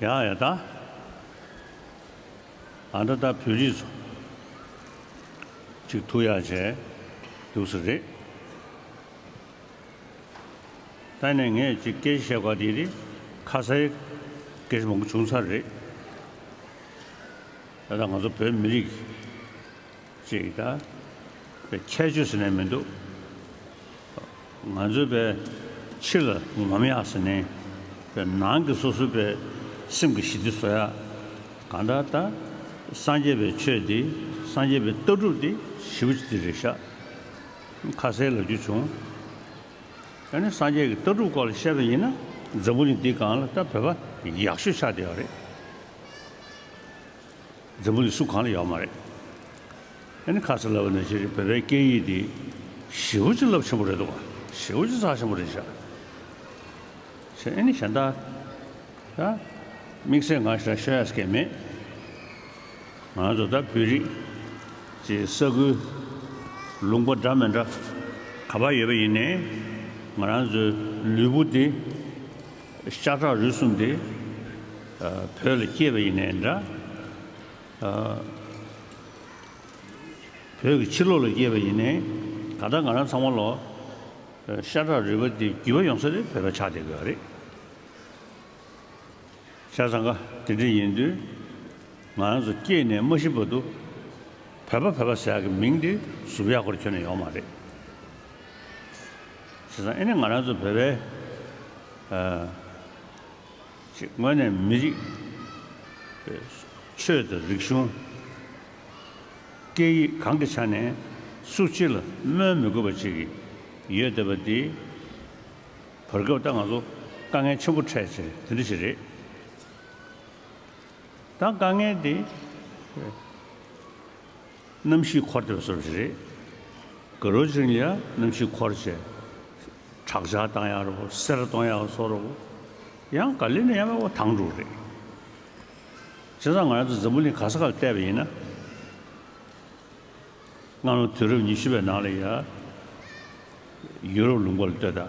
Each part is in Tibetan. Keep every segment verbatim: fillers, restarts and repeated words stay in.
ཡ་ཡ་ད། ཨ་ད་ད་བོད་རིགས་ཚོ་གཅིག་ཐུག་ཡག་བྱས་འདུག་ས་རེད། ད་ནས་ངས་ཅིག་སྐད་ཆ་བཤད་དགོས་དེ་རེད། ཁ་སའི་སྐད་ཆ་མང་པོ་བྱུང་ཚར་རེད། ད་ད་ང་ཚོ་བོད་མི་རིགས་ཅིག་ད་པའི་ཁྱད་ཆོས་ཟེར་ནས་མི་འདུག་ང་ཚོའི་པའི་ཕྱི་ལ་ངོམ་ཡག་ཟེར་ནས་པའི་ནང་གི་སོ་སོའི་པའི་སེམས་ཀྱི་ཞི་བདེ་བཟོ་ཡག་གང་ལྟར་ད་སངས་རྒྱས་པའི་ཆོས་འདི་སངས་རྒྱས་པའི་ལྟ་གྲུབ་འདི་ཞེ་པོ་ཅིག་འདི་རེད་ཤག་ཁ་སའི་ལབ་རྒྱུ་བྱུང་། ཡང་ན་སངས་རྒྱས་ཀྱི་ལྟ་གྲུབ་སྐོར་ལ་བཤད་པ་ཡིན་ན་འཛམ་བུ་གླིང་འདི་སྒང་ལ་ད་བོད་པ་ཡག་ཤོས་ཆགས་བསྡད་ཡོད་རེད། འཛམ་བུ་གླིང་སུ་གང་ལ་ཡོད་མ་རེད། ཨ་ནི་ཁ་སང་ལབ་པ་ནང་བཞིན་རེད། བོད་པའི་སྐད་ཡིག་འདི་ཞེ་པོ་ཅིག་རླབས་ཆེན་པོ་རེད་འདུག་ག་ཞེ་པོ་ཅིག་རྩ་ཆེན་པོ་རེད་ཤག་ཨ་ནི་གཞན་དག་ད་དམིགས་བསལ་ང་ཞིག་ལ་ཤོད་ཡག་སྐད་མེད། ང་ཚོ་ད་བོད་རིགས་ཀྱི་ས་ཁུལ་ལུང་པ་འདྲ་མི་འདྲ་ག་པར་ཡོད་པ་ཡིན་ནའི་ང་རང་ཚོའི་ལུས་པོ་འདི་ཤ་ཁྲག་རུས་གསུམ་འདི་བོད་ལ་སྐྱེས་པ་ཡིན་ནའི་འདྲ། བོད་ཀྱི་ཕྱི་ལོགས་ལ་སྐྱེས་པ་ཡིན་ནའི་གང་ལྟར་ང་རང་ཚང་མ་ལོ་ཤ་ཁྲག་རུས་པ་འདི་རྒྱུད་པ་ཡོངས་སུ་རེད། བོད་པ་ཆགས་བསྡད་དགོས་པ་རེད། བྱས་ཙང་ག་དེ་འདྲ་ཡིན་དུས་ང་རང་ཚོ་སྐྱེས་ནས་མ་ཤི་བར་དུ་བོད་པ་བོད་པ་ཟེར་ཡག་གི་མིང་འདི་ཟུར་ཡག་སྐོར་ཁྱོན་ནས་ཡོད་མ་རེད། བྱས་ཙང་ཨ་ནི་ང་རང་ཚོ་བོད་པའི་ཅིག་དངོས་གནས་མི་རིགས་ཆོས་དང་རིག་གཞུང་སྐད་ཡིག་གང་གི་ཆ་ནས་སུ་གཅིག་ལ་སྨོན་མི་དགོས་པ་ཅིག་ཡོད་བསྡད་པ་འདི་བར་སྐབས་ད་ང་ཚོ་དཀའ་ངལ་ཆེན་པོ་འཕྲད་ཆེ་དེ་འདྲ་ཞིག་རེད། ད་དཀའ་ངལ་འདི་གནམ་གཤིས་འཁོར་བསྡད་པ་བཟོ་འདྲ་ཞིག་རེད། དགའ་རབ་ཅིག་ལ་ཡ་གནམ་གཤིས་འཁོར་བྱས་དྲག་ཆར་བཏང་ཡག་རེད་པོ། སེར་གཏོང་ཡག་བཟོ་འདྲ་པོ། ཡང་ག་ལེ་ནས་ཡང་མེད་པ་དྭངས་འགྲོ་རེད། བྱས་ཙང་ང་རང་ཚོ་འཛམ་བུ་གླིང་ག་ས་ག་ལ་བལྟས་པ་ཡིན་ན། སྔ་ལོ་དུས་རབས་ཉི་ཤུ་པའི་ནང་ལ་ཡ་ཡུ་རོབ་ལུང་པ་ལ་ལྟོས་དང་།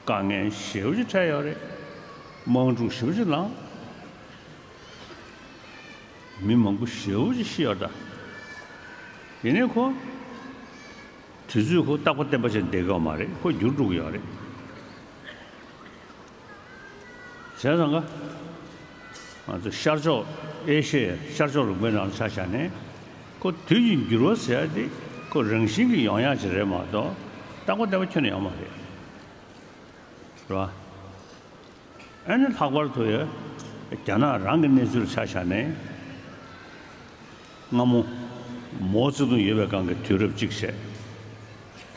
དཀའ་ངལ་ཞེ་པོ་ཅིག་འཕྲད་ཡོད་རེད། དམག་འཁྲུག་ཞེ་པོ་ཅིག་ལངས། མི་མང་པོ་ཞེ་པོ་ཅིག་ཤི་ཡོད་ད། ཡིན་ནའི་ཁོ་དུས་ཚོད་ཁོ་རྟག་པ་བརྟན་པ་ཅིག་བསྡད་ཀྱི་ཡོད་མ་རེད། ཁོ་འགྱུར་འགྲོ་གི་ཡོད་རེད། བྱས་ཙང་ག་ང་ཚོ་ཤར་ཕྱོགས་ཨེ་ཤི་ཡའི་ཤར་ཕྱོགས་ལུང་པའི་ནང་ལ་ཆ་བཞག་ནས་ཁོ་དུས་ཀྱི་འགྱུར་བ་ཟེར་ཡ་དེ་ཁོ་རང་བཞིན་གྱིས་ཡོང་ཡ་ཅིག་རེད་མ་གཏོགས་རྟག་པ་བརྟན་པ་ཁྱོན་ནས་ཡོད་མ་རེད། རེད་བ། ཨ་ནི་ལྷག་པར་དུ་ཡ་རྒྱ་ནག་རང་གི་གནས་ཚུལ་ཆ་བཞག་ནས། སྔ་མོ་མའོ་ཙེ་ཏུང་ཡོད་པའི་སྒང་གི་དུས་རབས་གཅིག་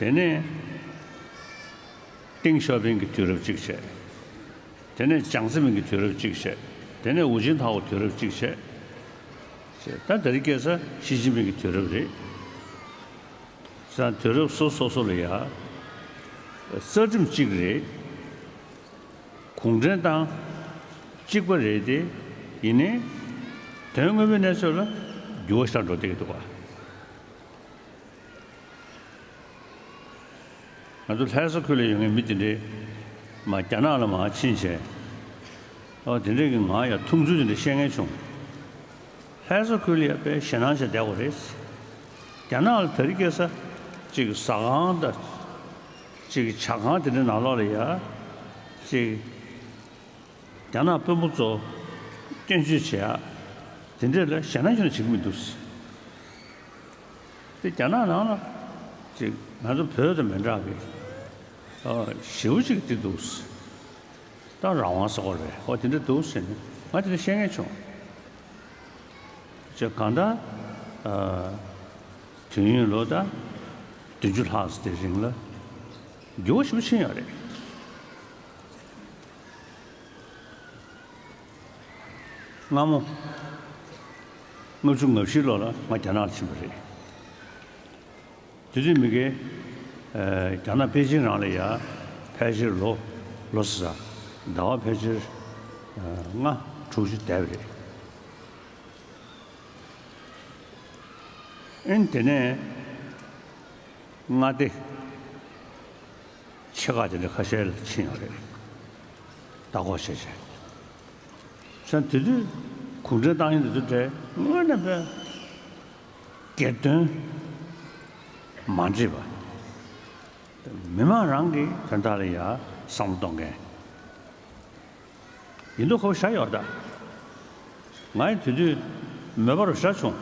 བྱས། དེ་ནས་ཏེང་ཞའོ་ཕིང་གི་དུས་རབས་གཅིག་བྱས། དེ་ནས་ཅང་ཙེ་མིན་གྱི་དུས་རབས་གཅིག་བྱས། དེ་ནས་ཧུའུ་ཅིན་ཐའོ་དུས་རབས་གཅིག་བྱས། ད་དེ་རིང་ཁ་སང་ཞི་ཅིན་ཕིང་གི་དུས་རབས་རེད། བྱས་ཙང་དུས་རབས་སོ་སོ་སོ་ལ་ཡ་རྩ་ཁྲིམས་གཅིག་རེད། གུང་ཁྲན་ཏང་གཅིག་པ་རེད་དེ། ཡིན་ནའི་དོན་དངོས་པོའི་གནས་ཚུལ་ལ་འགྱུར་བ་ཤར་འགྲོ་བསྡད་ཀྱི་འདུག་ག་ང་ཚོ་ལྷ་ས་ཁུལ་ལ་ཡོད་མཁན་མི་དེ་འདྲས་མར་རྒྱ་ནག་ལ་མར་ཕྱིན་བྱས། ཨོ་དེ་འདྲས་ཀྱི་ང་ཡང་མཐོང་ཚུལ་དེ་འདྲས་བཤད་མཁན་བྱུང་། ལྷ་ས་ཁུལ་ལ་ཡང་དཔེ་ཞེད་སྣང་བྱས་བསྡད་པ་རེད། རྒྱ་ནག་ལ་དེ་རིང་ཁ་སང་ཅིག་ཟ་ཁང་དང་ཅིག་ཇ་ཁང་དེ་འདྲའི་ནང་ལོགས་ལ་ཡ་ཅིག་རྒྱ་ནག་དཔོན་པོ་ཚོ་སྐྱོན་བརྗོད་བྱེད་ཡ་དེ་འདྲས་ལ་ཞེད་སྣང་ཁྱོན་ནས་བྱེད་ཀྱི་མི་འདུག་དེ་རྒྱ་ནག་ནང་ལ་ཅིག་ང་ཚོ་བོད་དང་མི་འདྲ་བའི་ཨ་ཞེ་པོ་ཅིག་དེ་འདུག་ད་རང་དབང་ཟེར་བ་རེད། ཨོ་དེ་འདྲ་འདུག་ཟེར་ནས་ང་དེ་འདྲ་བཤད་མཁན་བྱུང་། ཅེས་གང་ལྟར་ཨ་དུས་ཡུན་ལོ་ད་བདུན་ཅུ་ལྷག་ཙམ་དེ་རིང་ལ་འགྱུར་བ་ཞེ་པོ་ཕྱིན་ཡོད་རེད། སྔ་མོ་ལྔ་བཅུ་ང་བཞི་ལོ་ལ་ང་རྒྱ་ནག་ལ་ཕྱིན་པ་རེད། དེ་དུས་མི་སྒེར་རྒྱ་ནག་པེ་ཅིང་རང་ལ་ཡ་ཕལ་ཆེར་ལོ་ལོ་ཟེར་ཟླ་བ་ཕལ་ཆེར་ལྔ་དྲུག་ཅུ་བསྡད་པ་རེད། ཨིན་དེ་ནས་མངའ་སྡེ་ཆེ་ཁག་དེ་འདྲ་ཁ་ཤས་ལ་ཕྱིན་ཡོད་རེད། ལྟ་སྐོར་བྱས་བྱས། ས་དེ་དུས་གུང་ཁྲན་ཏང་ཡོན་དེ་ཚོ་གྲས་དངོས་གནས་དཔེ་སྒེར་དོན་མ་འདྲེས་པ། མི་མང་རང་གི་དོན་དག་ལ་ཡ་བསམ་བློ་གཏོང་མཁན་ཡིན་མདོག་ཁ་པོ་ཤར་ཡོད་ད། ང་ཡི་དེ་དུས་མོས་པ་རུ་ཤར་བྱུང་།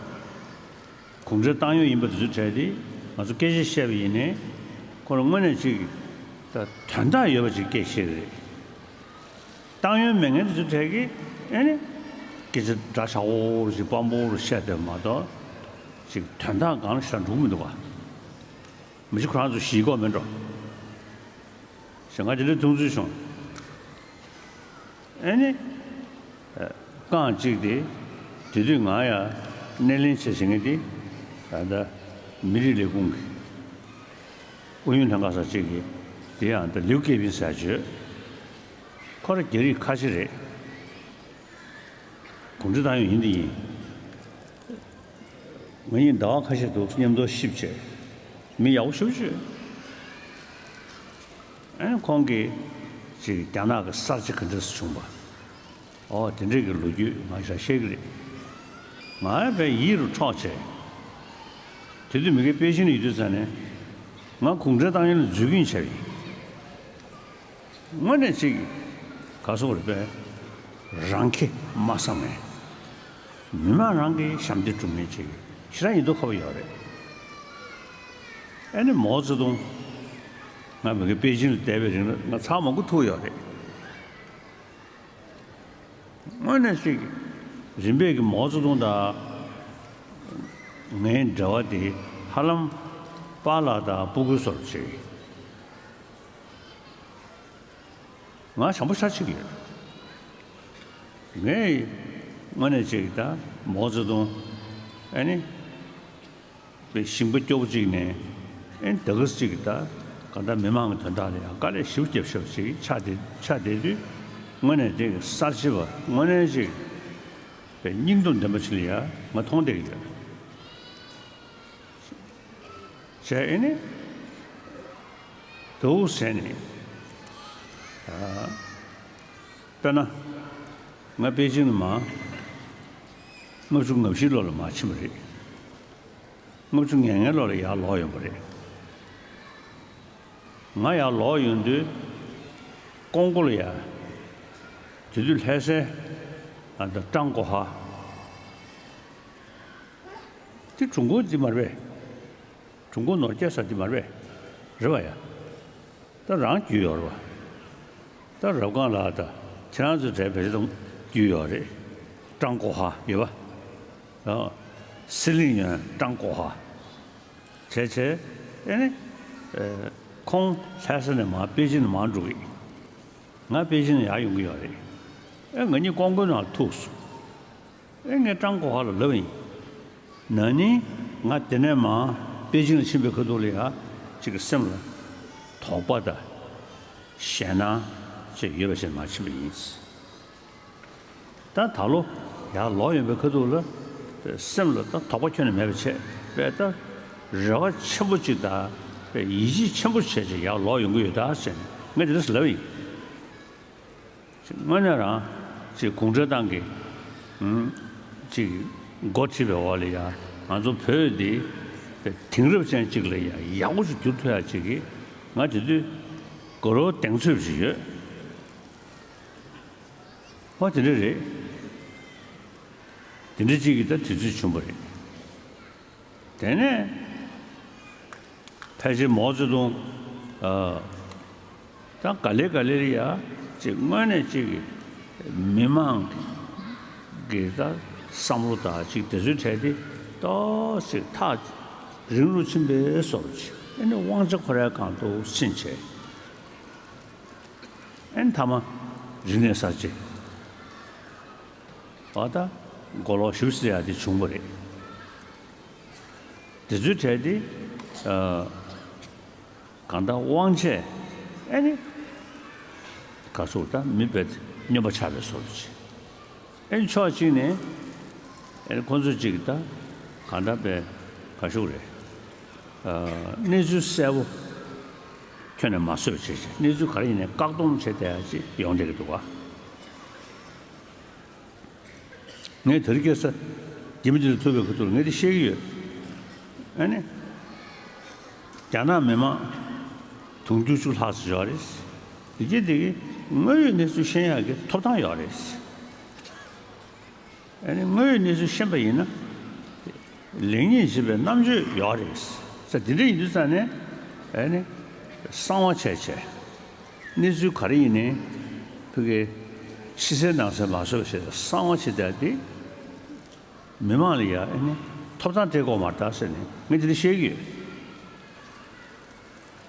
གུང་ཁྲན་ཏང་ཡོན་ཡིན་པ་དེ་ཚོ་གྲས་དེ་ང་ཚོ་སྐད་ཆ་བཤད་པ་ཡིན་ནའི་ཁོ་རང་དངོས་གནས་ཅིག་ད་དོན་དག་ཡོད་པ་ཅིག་སྐད་བཤད་གི་རེད། ཏང་ཡོན་མེད་མཁན་དེ་ཚོ་གྲས་ཀྱིས་ཨེ་ནི་སྐད་ཆ་འདྲ་ཆགས་པོ་ཞིག་སྤམ་པོ་རུ་བཤད་བསྡད་མ་གཏོགས་ཅིག་དོན་དག་གང་ལ་ཞེ་དྲག་འགྲོ་གི་མི་འདུག་ག་མི་ཞིག་ཁོ་རང་ཚོ་ཞིག་གོ་མེད་འགྲོ། ཞེ་ང་དེ་འདྲའི་མཐོང་ཚུལ་བྱུང་། ཨེ་ནི། རྐང་གཅིག་དེ། དེ་དུས་ང་ཡ་སྣེ་ལེན་བྱེད་བཞིན་གི་དེ། ད་ལྟ་མི་རིགས་ལས་ཁུངས་ཀྱི་ཨུ་ཡོན་ལྷན་ཁང་ས་གཅིག་གི་དེ་ཡང་ད་ལིའུ་ཀེ་པིན་ཟེར་བརྗོད། ཁོ་ར་རྒྱ་རིགས་ཁ་ཆེ་རེད། གུང་ཁྲན་ཏང་ཡོན་ཡིན་དེ་ཡིན། ང་གཉིས་ཟླ་བ་ཁ་ཤས་འདུག་མཉམ་དུ་གཤིབ་བྱས། མི་ཡག་པོ་ཞེ་པོ་ཅིག་ཨེ་ཁོང་གིས་ཅིག་རྒྱ་ནག་གི་གསར་བརྗེ་ག་འདྲས་སེ་བྱུང་པ། ཨོ་དེ་འདྲས་ཀྱི་ལོ་རྒྱུས་ང་ཞག་བཤད་ཀྱི་རེད། ང་ཡང་དཔེ་ཡིད་རུ་འཕྲོག་བྱས། དེ་དུས་མི་སྒེར་པེ་ཅིན་ལ་ཡོད་དུས་ཙང་ནས་ང་གུང་ཁྲན་ཏང་ཡོན་ལ་འཛུལ་གྱིན་བྱས་པ་ཡིན། དངོས་གནས་ཅིག་ག་སོག་རེད་པས། རང་ཁེ་མ་བསམ་ནས། མི་མང་རང་གི་ཞབས་འདེགས་སྒྲུབ་མཁན་ཅིག་ཞེ་དྲག་ཡིན་མདོག་ཁ་པོ་ཡོད་རེད། ཨ་ནི་མའོ་ཙེ་ཏུང་། ང་མི་གི་པེ་ཅིན་ལ་བསྡད་པའི་རིང་ལ་ང་ཚར་མང་པོ་ཐུག་ཡོད་རེད། དངོས་གནས་ཅིག་རིམ་པས་ཀྱི་མའོ་ཙེ་ཏུང་དང་ངའི་འབྲེལ་བ་དེ་ཧ་ལམ་པཱ་ལགས་དང་སྤུ་གུའི་བཟོ་འདྲ་ཅིག་ང་བྱམས་པོ་ཤ་ཆེ་གི་ཡོད། ངས་དངོས་གནས་ཅིག་ད་མའོ་ཙེ་ཏུང་ཨ་ནི་པའི་ཞིང་པ་སྐྱོ་པོ་ཅིག་ནས་ཨ་ནི་ད་ག་ཟེ་ཅིག་ད་ག་ད་མི་མང་གི་དོན་དག་ལ་ཡང་དཀའ་ལས་ཞེ་པོ་བརྒྱབ་ཤག་ཅིག་ཆགས་བསྡད་ཆགས་བསྡད་དུས་དངོས་གནས་དེ་གི་གསར་བརྗེ་བ་དངོས་གནས་ཅིག་པའི་སྙིང་སྟོབས་ལྡན་པ་ཅིག་ལ་ཡང་ང་མཐོང་བསྡད་ཀྱི་ཡོད། བྱས་ཨེ་ནི། དུ་ཟེར་ནས། དཔེར་ན། ང་པེ་ཅིན་ལ་མར། ལྔ་བཅུ་ང་བཞི་ལོ་ལ་མར་ཕྱིན་པ་རེད། ལྔ་བཅུ་ང་ལྔའི་ལོ་ལ་ཡར་ལོག་ཡོང་པ་རེད། ང་ཡར་ལོག་ཡོང་དུས། ཀོང་པོ་ལ་ཡ། དེ་དུས་ལྷ་སའི། ཨ་ད་ཀྲང་གོ་ཧྭ། དེ་ཀྲུང་གོ་འདི་མ་རེད་པས། ཀྲུང་གོ་ནོར་སྐྱེལ་ས་འདི་མ་རེད་པས། རེད་པ་ཡ། ད་རང་རྒྱུས་ཡོད་རེད་པ། ད་རབ་སྒང་ལ་ད་ཁྱེད་རང་ཚོའི་གྲས་བེད་སྤྱོད་གཏོང་རྒྱུས་ཡོད་རེད། ཀྲང་གོ་ཧྭ་ཡོད་པ། ཨ། སི་ལིང་ཡོན་ཀྲང་གོ་ཧྭ། བྱས་བྱས། ཨེ་ནི། ཨེ། ཁོང་ལྷ་ས་ནས་མར་པེ་ཅིན་ནས་མར་འགྲོ་གི། ང་པེ་ཅིན་ནས་ཡར་ཡོང་གི་ཡོད་རེད། ཨེ་ང་གཉིས་ཀོང་པོའི་ནང་ལ་ཐུག་སོང་། ཨེ་ངས་ཀྲང་གོ་ཧྭ་ལ་ལབ་པ་ཡིན། ན་ནིང་ང་དེ་ནས་མར་པེ་ཅིན་ལ་ཕྱིན་པའི་ཁ་ཐུག་ལ་ཡ། ཅིག་གི་སེམས་ལ་དོགས་པ་དང་ཞེད་སྣང་ཅིག་ཡོད་པ་ཞིག་མར་ཕྱིན་པ་ཡིན། ད་ད་ལོ་ཡར་ལོག་ཡོང་པའི་ཁ་ཐུག་ལ་སེམས་ལ་ད་དོགས་པ་ཁྱོན་ནས་མེད་པ་བྱས་པས་ད་རེ་བ་ཆེན་པོ་ཅིག་དང་ཡིད་ཆེས་ཆེན་པོ་བྱས་ཅིག་ཡར་ལོག་ཡོང་གི་ཡོད་ད་ཟེར་ནས་ངས་དེ་འདྲ་ལབ་ཡིན། དངོས་གནས་རང་ཅིག་གུང་ཁྲན་ཏང་གི་ཅིག་འགོ་ཁྲིད་པའི་འོག་ལ་ཡང་ང་ཚོ་བོད་འདི་དེང་རབས་ཅན་ཅིག་ལ་ཡང་ཡག་པོ་ཞིག་བསྒྱུར་ཐུབ་ཡག་ཅིག་གི་ང་དེ་དུས་དགའ་རབ་གདེང་ཚོད་ཅིག་ཡོད། ཨོ་དེ་འདྲ་རེད། དེ་འདྲ་ཅིག་གི་ད་དུས་ཚོད་བྱུང་བ་རེད། དེ་ནས་ཕལ་ཆེར་མའོ་ཙེ་ཏུང་། ཨ། ད་ག་ལེ་ག་ལེ་ལ་ཡ་ཅིག་དངོས་གནས་ཅིག་གི་མི་མང་གི་ད་བསམ་བློ་དང་ཅིག་དེ་ཚོའི་གྲས་དེ་ཏོག་ཙམ་ཐག་རིང་རུ་ཕྱིན་པའི་བཟོ་འདྲ་ཅིག་ཨ་ནི་དབང་ཆ་ཁོ་རའི་སྒང་དུ་ཕྱིན་བྱས། ཨ་ནི་མཐའ་མ་རིག་གནས་གསར་བརྗེ། བ་ད་མགོ་ལོག་ཞུ་ཟེར་ཡ་དེ་བྱུང་བ་རེད། དེ་ཚོའི་གྲས་དེ། ཨ། གང་ལྟར་དབང་ཆས་ཨ་ནི་ག་ཚོད་ད་མི་དཔེ་སྨྱོན་པ་ཆགས་པའི་བཟོ་འདྲ་ཅིག་ཨ་ནི་ཕྱོགས་གཅིག་ནས་ཨ་ནི་ཁོང་ཚོ་གཅིག་ད་གང་ལྟར་དཔེ་ག་ཞུ་རེད། ཨ། གནས་ཚུལ་གསལ་པོ་ཁྱོན་ནས་མ་བཟོས་བྱས་བྱས་གནས་ཚུལ་ག་རེ་ཡིན་ནའི་བཀག་སྡོམ་བྱས་བསྡད་ཡ་ཅིག་ཡོང་བསྡད་ཀྱི་འདུག་ག་ངས་དེ་རིང་ཁ་སང་རྒྱ་མི་འདི་ལ་ཐུག་པའི་ཁ་ཐུག་ལ་ངས་དེ་བཤད་ཀྱི་ཡོད། ཨ་ནི། རྒྱ་ནག་མི་མང་དུང་ཕྱུར་བཅུ་ལྷག་ཙམ་ཡོད་རེད། དེ་གྱད་དེ་གི་དངོས་ཡོད་གནས་ཚུལ་ཤེས་ཡག་གི་ཐོབ་ཐང་ཡོད་རེད། ཨ་ནི་དངོས་ཡོད་གནས་ཚུལ་ཤེས་པ་ཡིན་ན། ལེགས་ཉེས་འབྱེད་པའི་རྣམ་དཔྱོད་ཡོད་རེད། ས་དེ་འདྲ་ཡིན་དུས་ཙང་ནས་ཨ་ནི་གསང་བ་བྱས་བྱས། གནས་ཚུལ་ག་རེ་ཡིན་ནའི་ཕ་གི་ཕྱི་གསལ་ནང་གསལ་མ་བཟོ་བ་བྱས་ཏེ་གསང་བ་བྱས་བསྡད་དེ། མི་མང་ལ་ཡ་ཨ་ནི་ཐོབ་ཐང་སྤྲད་དགོས་མ་རེད་ཟེར་ནས་ངས་དེ་འདྲ་བཤད་ཀྱི་ཡོད།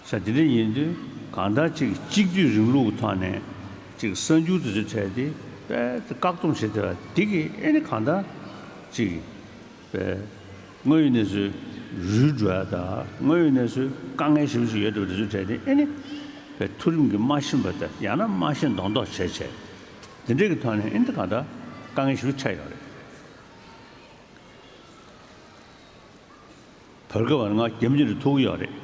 ས་དེ་འདྲ་ཡིན་དུས་གང་ལྟར་ཅིག་གཅིག་སྡུད་རིང་ལུགས་ཀྱི་ཐོག་ནས་ཅིག་གསར་འགྱུར་དེ་ཚོ་བྲིས་ཏེ་དཔེ་བཀག་སྡོམ་བྱེད་བསྡད་པ་དེ་གིས་ཨ་ནི་གང་ལྟར་ཅིག་དཔེ་དངོས་ཡོད་གནས་ཚུལ་རུལ་འགྲོ་ཡ་དང་དངོས་ཡོད་གནས་ཚུལ་དཀའ་ངལ་ཞེ་པོ་ཞིག་ཡོད་འགྲོ་བ་དེ་ཚོ་བྲིས་ཏེ་ཨ་ནི་དཔེ་མཐོ་རིམ་གྱི་མ་ཤེས་པ་དང་ཡང་ན་མ་ཤེས་མདོག་མདོག་བྱས་བྱས་དེ་འདྲས་ཀྱི་ཐོག་ནས་ཨ་ནི་གང་ལྟར་དཀའ་ངལ་ཞེ་པོ་འཕྲད་ཡོད་རེད། བར་སྐབས་ང་རྒྱ་མི་འདིར་ཐུག་གི་ཡོད་རེད།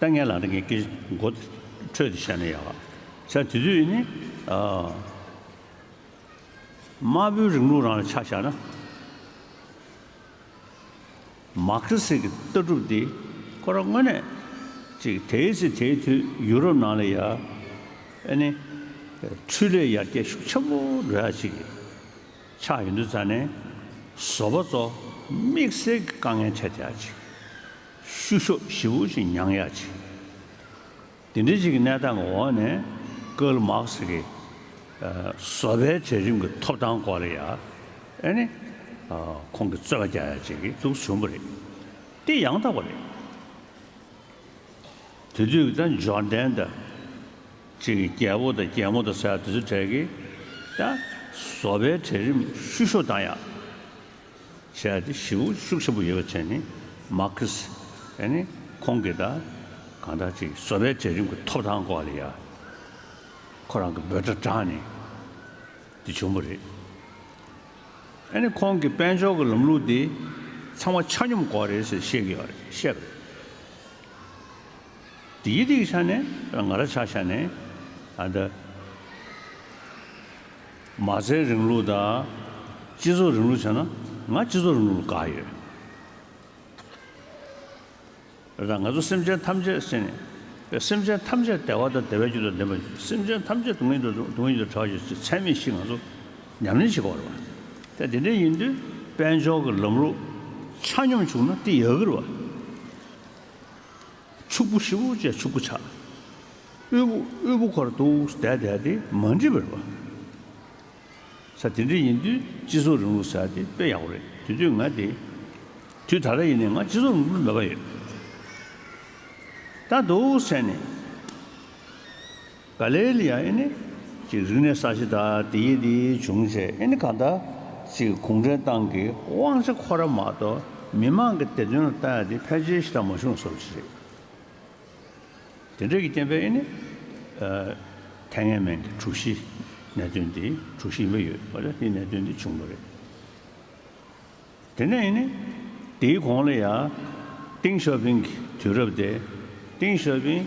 ད་ངས་ལབ་ན་ངས་སྐད་ཆ་མགོ་འཕྲོས་ཏེ་བཤད་ན་ཡག་ས་དེ་དུས་ནི་ཨ། དམར་པོའི་རིང་ལུགས་རང་ལ་ཆ་བཞག་ན། མར་ཁེ་སི་གི་ལྟ་གྲུབ་འདི་ཁོ་རང་དངོས་གནས་ཅིག་དེའི་ཚེ་དེའི་དུས་ཡུ་རོབ་ནང་ལ་ཡ་ཨ་ནི་འཕྲུལ་ལས་ཡར་རྒྱས་ཤུགས་ཆེན་པོ་འགྲོ་ཡ་ཅིག་ཆགས་ཡོང་དུས་ཙ་ནས་བཟོ་པ་ཚོ་དམིགས་བསལ་གྱི་དཀའ་ངལ་འཕྲད་བསྡད་ཡ་ཅིག་བཤུ་གཞོག་ཞེ་པོ་ཅིག་མྱངས་ཡ་ཅིག་དེ་འདྲའི་ཅིག་གི་གནས་སྟངས་ཀྱི་འོག་ནས་ཀརལ་མཱག་སི་གི་ཨ་བཟོ་པའི་གྲལ་རིམ་གྱི་ཐོབ་ཐང་སྐོར་ལ་ཡ་ཨ་ནི་ཨ་ཁོང་གིས་རྩོད་པ་རྒྱག་ཡ་ཅིག་གི་འདུག་བྱུང་བ་རེད། དེ་ཡང་དག་པ་རེད། དེ་དུས་ཀྱི་ད་འབྱོར་ལྡན་དང་ཅིག་གི་རྒྱལ་པོ་དང་རྒྱལ་མོ་དང་ཟེར་ཡ་དེ་ཚོ་གྲས་ཀྱིས་ད་བཟོ་པའི་གྲལ་རིམ་བཤུ་གཞོག་བཏང་ཡ། བྱས་ཏེ་ཞེ་པོ་ཤུགས་ཆེན་པོ་ཡོད་པ་བྱས་ནས་མར་ཁེ་སི་ཨ་ནི་ཁོང་གིས་ད་གང་ལྟར་ཅིག་བཟོ་པའི་གྲལ་རིམ་གྱི་ཐོབ་ཐང་སྐོར་ལ་ཡ་ཁོ་རང་གི་འབོད་སྒྲ་བསྒྲགས་ནས་དེ་བྱུང་བ་རེད། ཨ་ནི་ཁོང་གིས་དཔལ་འབྱོར་གྱི་ལམ་ལུགས་དེ་ཚང་མ་ཆ་སྙོམས་དགོས་རེད་ཟེར་བཤད་ཀྱི་ཡོད་རེད་བཤད་པ་རེད། དེའི་རིགས་ཆ་ནས་ང་རང་ཆ་བཞག་ནས་ཨ་ད་མ་རྩའི་རིང་ལུགས་དང་སྤྱི་ཚོགས་རིང་ལུགས་བྱས་ན་ང་སྤྱི་ཚོགས་རིང་ལུགས་ལ་དགའ་ཡོད། རེད་ད་ང་ཚོ་སེམས་ཅན་ཐམས་ཅད་ཟེར་ནས་སེམས་ཅན་ཐམས་ཅད་བདེ་བ་དང་བདེ་བའི་རྒྱུ་དང་ལྡན་པ་སེམས་ཅན་ཐམས་ཅད་སྡུག་བསྔལ་དང་སྡུག་བསྔལ་གྱི་བྲལ་བ་ཡོད་ཚད་ཚད་མེད་ཞིག་ང་ཚོ་ཉམས་ལེན་བྱེད་དགོས་རེད་བ། ད་དེ་འདྲ་ཡིན་དུས་དཔལ་འབྱོར་གྱི་ལམ་ལུགས་ཆ་སྙོམས་བྱུང་ན་དེ་ཡག་གི་རེད་བ། ཕྱུག་པོ་ཞེ་པོ་བྱས་ཕྱུག་པོ་ཆགས། དབུལ་པོ་དབུལ་པོ་ཁོ་ར་འདུག་བསྡད་བསྡད་དེ་མ་འགྲིག་པ་རེད་བ། ས་དེ་འདྲ་ཡིན་དུས་སྤྱི་ཚོགས་རིང་ལུགས་ཟེར་དེ་དཔེ་ཡག་པོ་རེད་དེ་དུས་ང་དེ། དུས་ད་ལྟ་ཡིན་ནའི་ང་སྤྱི་ཚོགས་རིང་ལུགས་མེད་པ་ཡོད། ད་འདུག་ཟེར་ནས། ག་ལེ་ལ་ཡང་ཨེ་ནི། ཅིག་རིག་གནས་གསར་བརྗེ་དང་དེ་ཡི་དེ་ཡི་བྱུང་བྱས་ཨེ་ནི་གང་ལྟར། ཅིག་གུང་ཁྲན་ཏང་གི་དབང་ཆ་ཁོ་ར་མ་གཏོགས་མི་མང་གི་བདེ་དོན་ལ་ལྟ་ཡ་དེ་ཕལ་ཆེར་ཞིག་དང་མ་བྱུང་བཟོ་ཞིག་རེད། དེ་འདྲ་གི་རྐྱེན་པས་ཨེ་ནི། ཨ། ཐའེ་ཝན་གྱི་དྲུག་བཞི་གནད་དོན་འདི་དྲུག་བཞི་ཡིན་པ་ཡོད་པ་ལ་དེའི་གནད་དོན་འདི་བྱུང་བ་རེད། དེ་ནས་ཨེ་ནི། དེའི་གོང་ལ་ཡང་། ཏིང་ཞའོ་ཕིང་གི་དུས་རབས་དེ། ཏིང་ཞའོ་ཕིང་།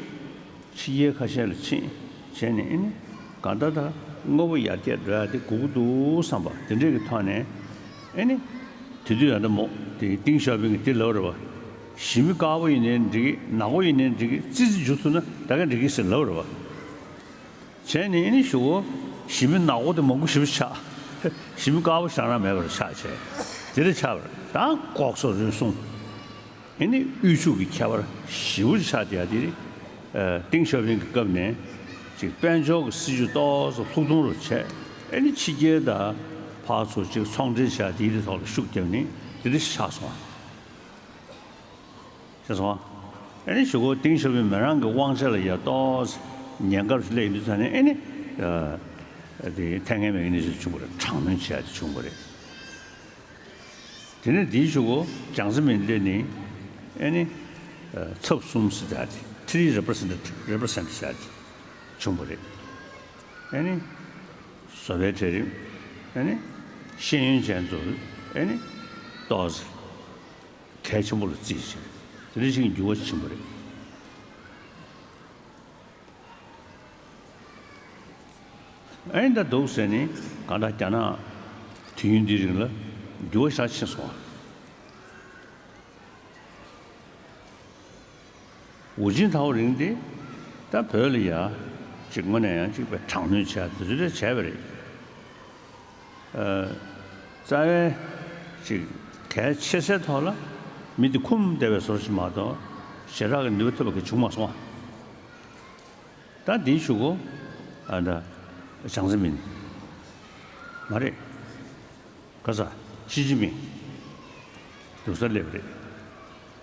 ཕྱི་རྒྱལ་ཁ་ཤས་ལ་ཕྱིན། བྱས་ནས་ཨེ་ནི། གང་ལྟར་ད་དངོས་པོ་ཡར་རྒྱས་འགྲོ་ཡ་དེ་སྒུག་གི་འདུག་བསམ་པ་དེ་འདྲས་ཀྱི་ཐོག་ནས། ཨེ་ནི། དེ་དུས་ཡང་ད་མོ། དེ་ཏིང་ཞའོ་ཕིང་གིས་དེ་ལབ་རེད་བ། ཞི་མི་དཀར་པོ་ཡིན་ནའི་འགྲིག་གི་ནག་པོ་ཡིན་ནའི་འགྲིག་གི་ཙི་ཙི་འཇུ་ཐུབ་ན་ད་ག་འགྲིག་གི་ཟེར་ལབ་རེད་བ། བྱས་ནས་ཨེ་ནི་ཞུ་གོ། ཞི་མི་ནག་པོ་དེ་མང་པོ་ཞེ་པོ་ཆགས། ཞི་མི་དཀར་པོ་ཞེ་དྲག་མེད་པར་ཆགས་བྱས། དེ་འདྲ་ཆགས་པར་ད་ལྐོག་ཟ་རུལ་སུངས། ཨེ་ནི་དབུལ་ཕྱུག་གི་ཁྱད་པར་ཞེ་པོ་ཅིག་ཆགས་བསྡད་ཡ་དེ་རེད། ཨ། ཏིང་ཞའོ་ཕིང་གི་སྐབས་ནས་ཅིག་དཔལ་འབྱོར་གྱི་སྲིད་ཇུས་ཏོག་ཙམ་ལྷུག་རྡུང་རུ་བྱས། ཨེ་ནི་ཕྱི་རྒྱལ་དང་ཕར་ཚུར་ཅིག་ཚོང་འབྲེལ་བྱ་དེའི་དེ་ཐོག་ལ་ཤུགས་བརྒྱབ་ནས་དེ་འདྲ་ཞིག་ཆགས་སོང་བ། ཤེས་སོང་ཨ། ཨེ་ནི་ཞུ་གོ། ཏིང་ཞའོ་ཕིང་མི་རང་གི་དབང་ཆ་ལ་ཡ་ཏོག་ཙམ་ཉེན་ཁ་སླེབས་ཡོང་དུས་ཙ་ནས་ཨེ་ནི། ཨ། དེ་ཐའེ་ཝན་མེག་ནེ་ཤིས་བྱུང་བ་རེད། དྲག་གནོན་བྱས་ཏེ་བྱུང་བ་རེད། དེ་ནས་དེའི་ཞུ་གོ། ཅང་ཙེ་མིན་སླེབས་ནས་ཨེ་ནི། ཨ། ཚབ་གསུམ་ཟེར་ཡ་དེ། ཐི་རི་རེ་པི་རི་སེན་ཊི་རེ་པི་རི་སེན་ཊི་ཟེར་ཡ་དེ་བྱུང་བ་རེད། ཨེ་ནི། བཟོ་པའི་གྲལ་རིམ། ཨེ་ནི། ཤེས་ཡོན་ཅན་ཚོ། ཨེ་ནི། ཏོག་ཙམ། གལ་ཆེན་པོ་ལ་བརྩིས་ཤིང་དེ་འདྲ་ཞིག་འགྱུར་བ་ཕྱིན་པ་རེད། ཨེ་འདྲ་འདུག་ཟེར་ནས་གང་ལྟར་རྒྱ་ནག་ དུས་ཡུན་འདིའི་རིང་ལ་འགྱུར་བ་ཞེ་དྲག་ཕྱིན་སོང་བ། ཝུ་ཅིན་ཐའོ་རིང་དེ་ད་བོད་ལ་ཡ་ཅིག་དངོས་གནས་ཡང་ཅིག་པའི་དྲག་གནོན་བྱས་དེ་ཚོ་རེ་བྱས་པ་རེད། ཨ། རྩ་བའི་ཅིག་གལ་ཆེ་སའི་ཐོག་ལ་མི་དེ་འཁུམས་བསྡད་པའི་བཟོ་ཞིག་མ་གཏོགས་ཞེ་དྲག་གི་ནུས་པ་ཐོབ་པ་གི་བྱུང་མ་སོང་བ། ད་འདིའི་གཞུག་གུ་ཨ་ད་ཅང་ཙེ་མིན་མ་རེད། ག་ས་ཞི་ཅིན་ཕིང་འདུག་ས་སླེབས་རེད།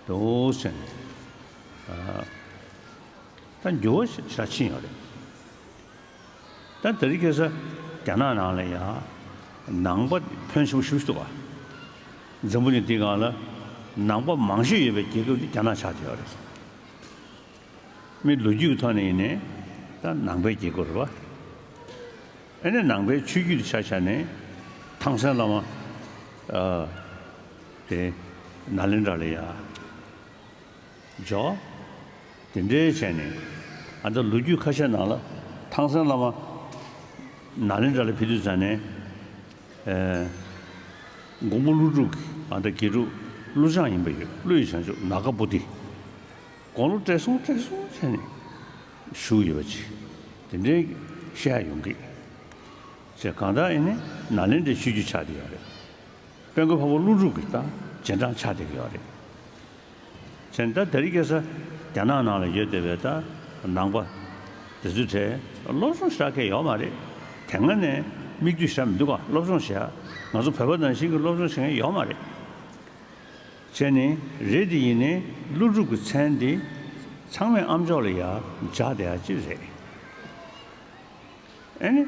འདུག་ཟེར་ནས་ཨ་ད་འགྱུར་བ་ཞེ་དྲག་ཕྱིན་ཡོད་རེད། ད་དེ་རིང་ཁ་སང་རྒྱ་ནག་ནང་ལ་ཡང་ནང་པ་ཕོན་ཆེན་པོ་ཞེ་པོ་ཞིག་འདུག་ག་འཛམ་བུ་གླིང་འདིའི་སྒང་ལ་ནང་པ་མང་ཤོས་ཡོད་པའི་རྒྱལ་ཁབ་འདི་རྒྱ་ནག་ཆགས་བསྡད་ཡོད་རེད། མི་ལོ་རྒྱུས་ཀྱི་ཐོག་ནས་ཡིན་ནའི་ད་ནང་པའི་རྒྱལ་ཁབ་རེད་པ། ཨ་ནི་ནང་པའི་ཆོས་བརྒྱུད་དེ་ཆ་བཞག་ནས་ཐང་སན་བླ་མ་ཨ་དེ་ནཱ་ལེནྡྲ་ལ་ཡ་འཇོག་དེ་འདྲའི་བྱས་ནས་ཨ་ད་ལོ་རྒྱུས་ཁ་ཤས་ནང་ལ་ཐང་སན་བླ་མ་ནཱ་ལེནྡྲ་ལ་ཕེབས་དུས་ཙམ་ནས། ཨེ། མགོན་པོ་ཀླུ་སྒྲུབ་ཀྱི་ཨ་ད་དགེ་ཕྲུག་ཀླུ་བྱང་ཡིན་པ་ཡོད། ཀླུ་ཡི་བྱང་ཆུབ་ནཱ་ག་པོ་ཏི། དགུང་ལོ་བགྲེས་སོང་བགྲེས་སོང་བྱས་ནས་བཞུགས་ཡོད་པ་ཅིག་དེ་འདྲའི་བཤད་ཡོང་གི། ཅེས་གང་ལྟར་ཡིན་ནའི་ནཱ་ལེནྡྲའི་ཆོས་བརྒྱུད་ཆགས་བསྡད་ཡོད་རེད། དཔལ་མགོན་འཕགས་པ་ཀླུ་སྒྲུབ་ཀྱི་ད་རྗེས་འབྲང་ཆགས་བསྡད་ཀྱི་ཡོད་རེད། བྱས་ན་ད་དེ་རིང་ཁ་སང་རྒྱ་ནག་ནང་ལ་ཡོད་བསྡད་པའི་ད་ནང་པ་དེ་ཚོའི་གྲས་སློབ་སྦྱོང་ཞེ་དྲག་གང་ཡང་ཡོད་མ་རེད། དེ་སྔ་ནས་མིག་ལྟོས་ཞེ་དྲག་མི་འདུག་ག་སློབ་སྦྱོང་བྱེད་ཡ་ང་ཚོ་བོད་པ་ནང་བཞིན་གྱི་སློབ་སྦྱོང་བྱེད་མཁན་ཡོད་མ་རེད། བྱས་ནས་རེད་དེ་ཡིན་ནའི་ཀླུ་སྒྲུབ་ཀྱི་མཚན་འདི་ཚང་མས་ཨ་མཆོག་ལ་ཡ་སྦྱར་བསྡད་ཡ་ཅིག་རེད། ཨེ་ནི།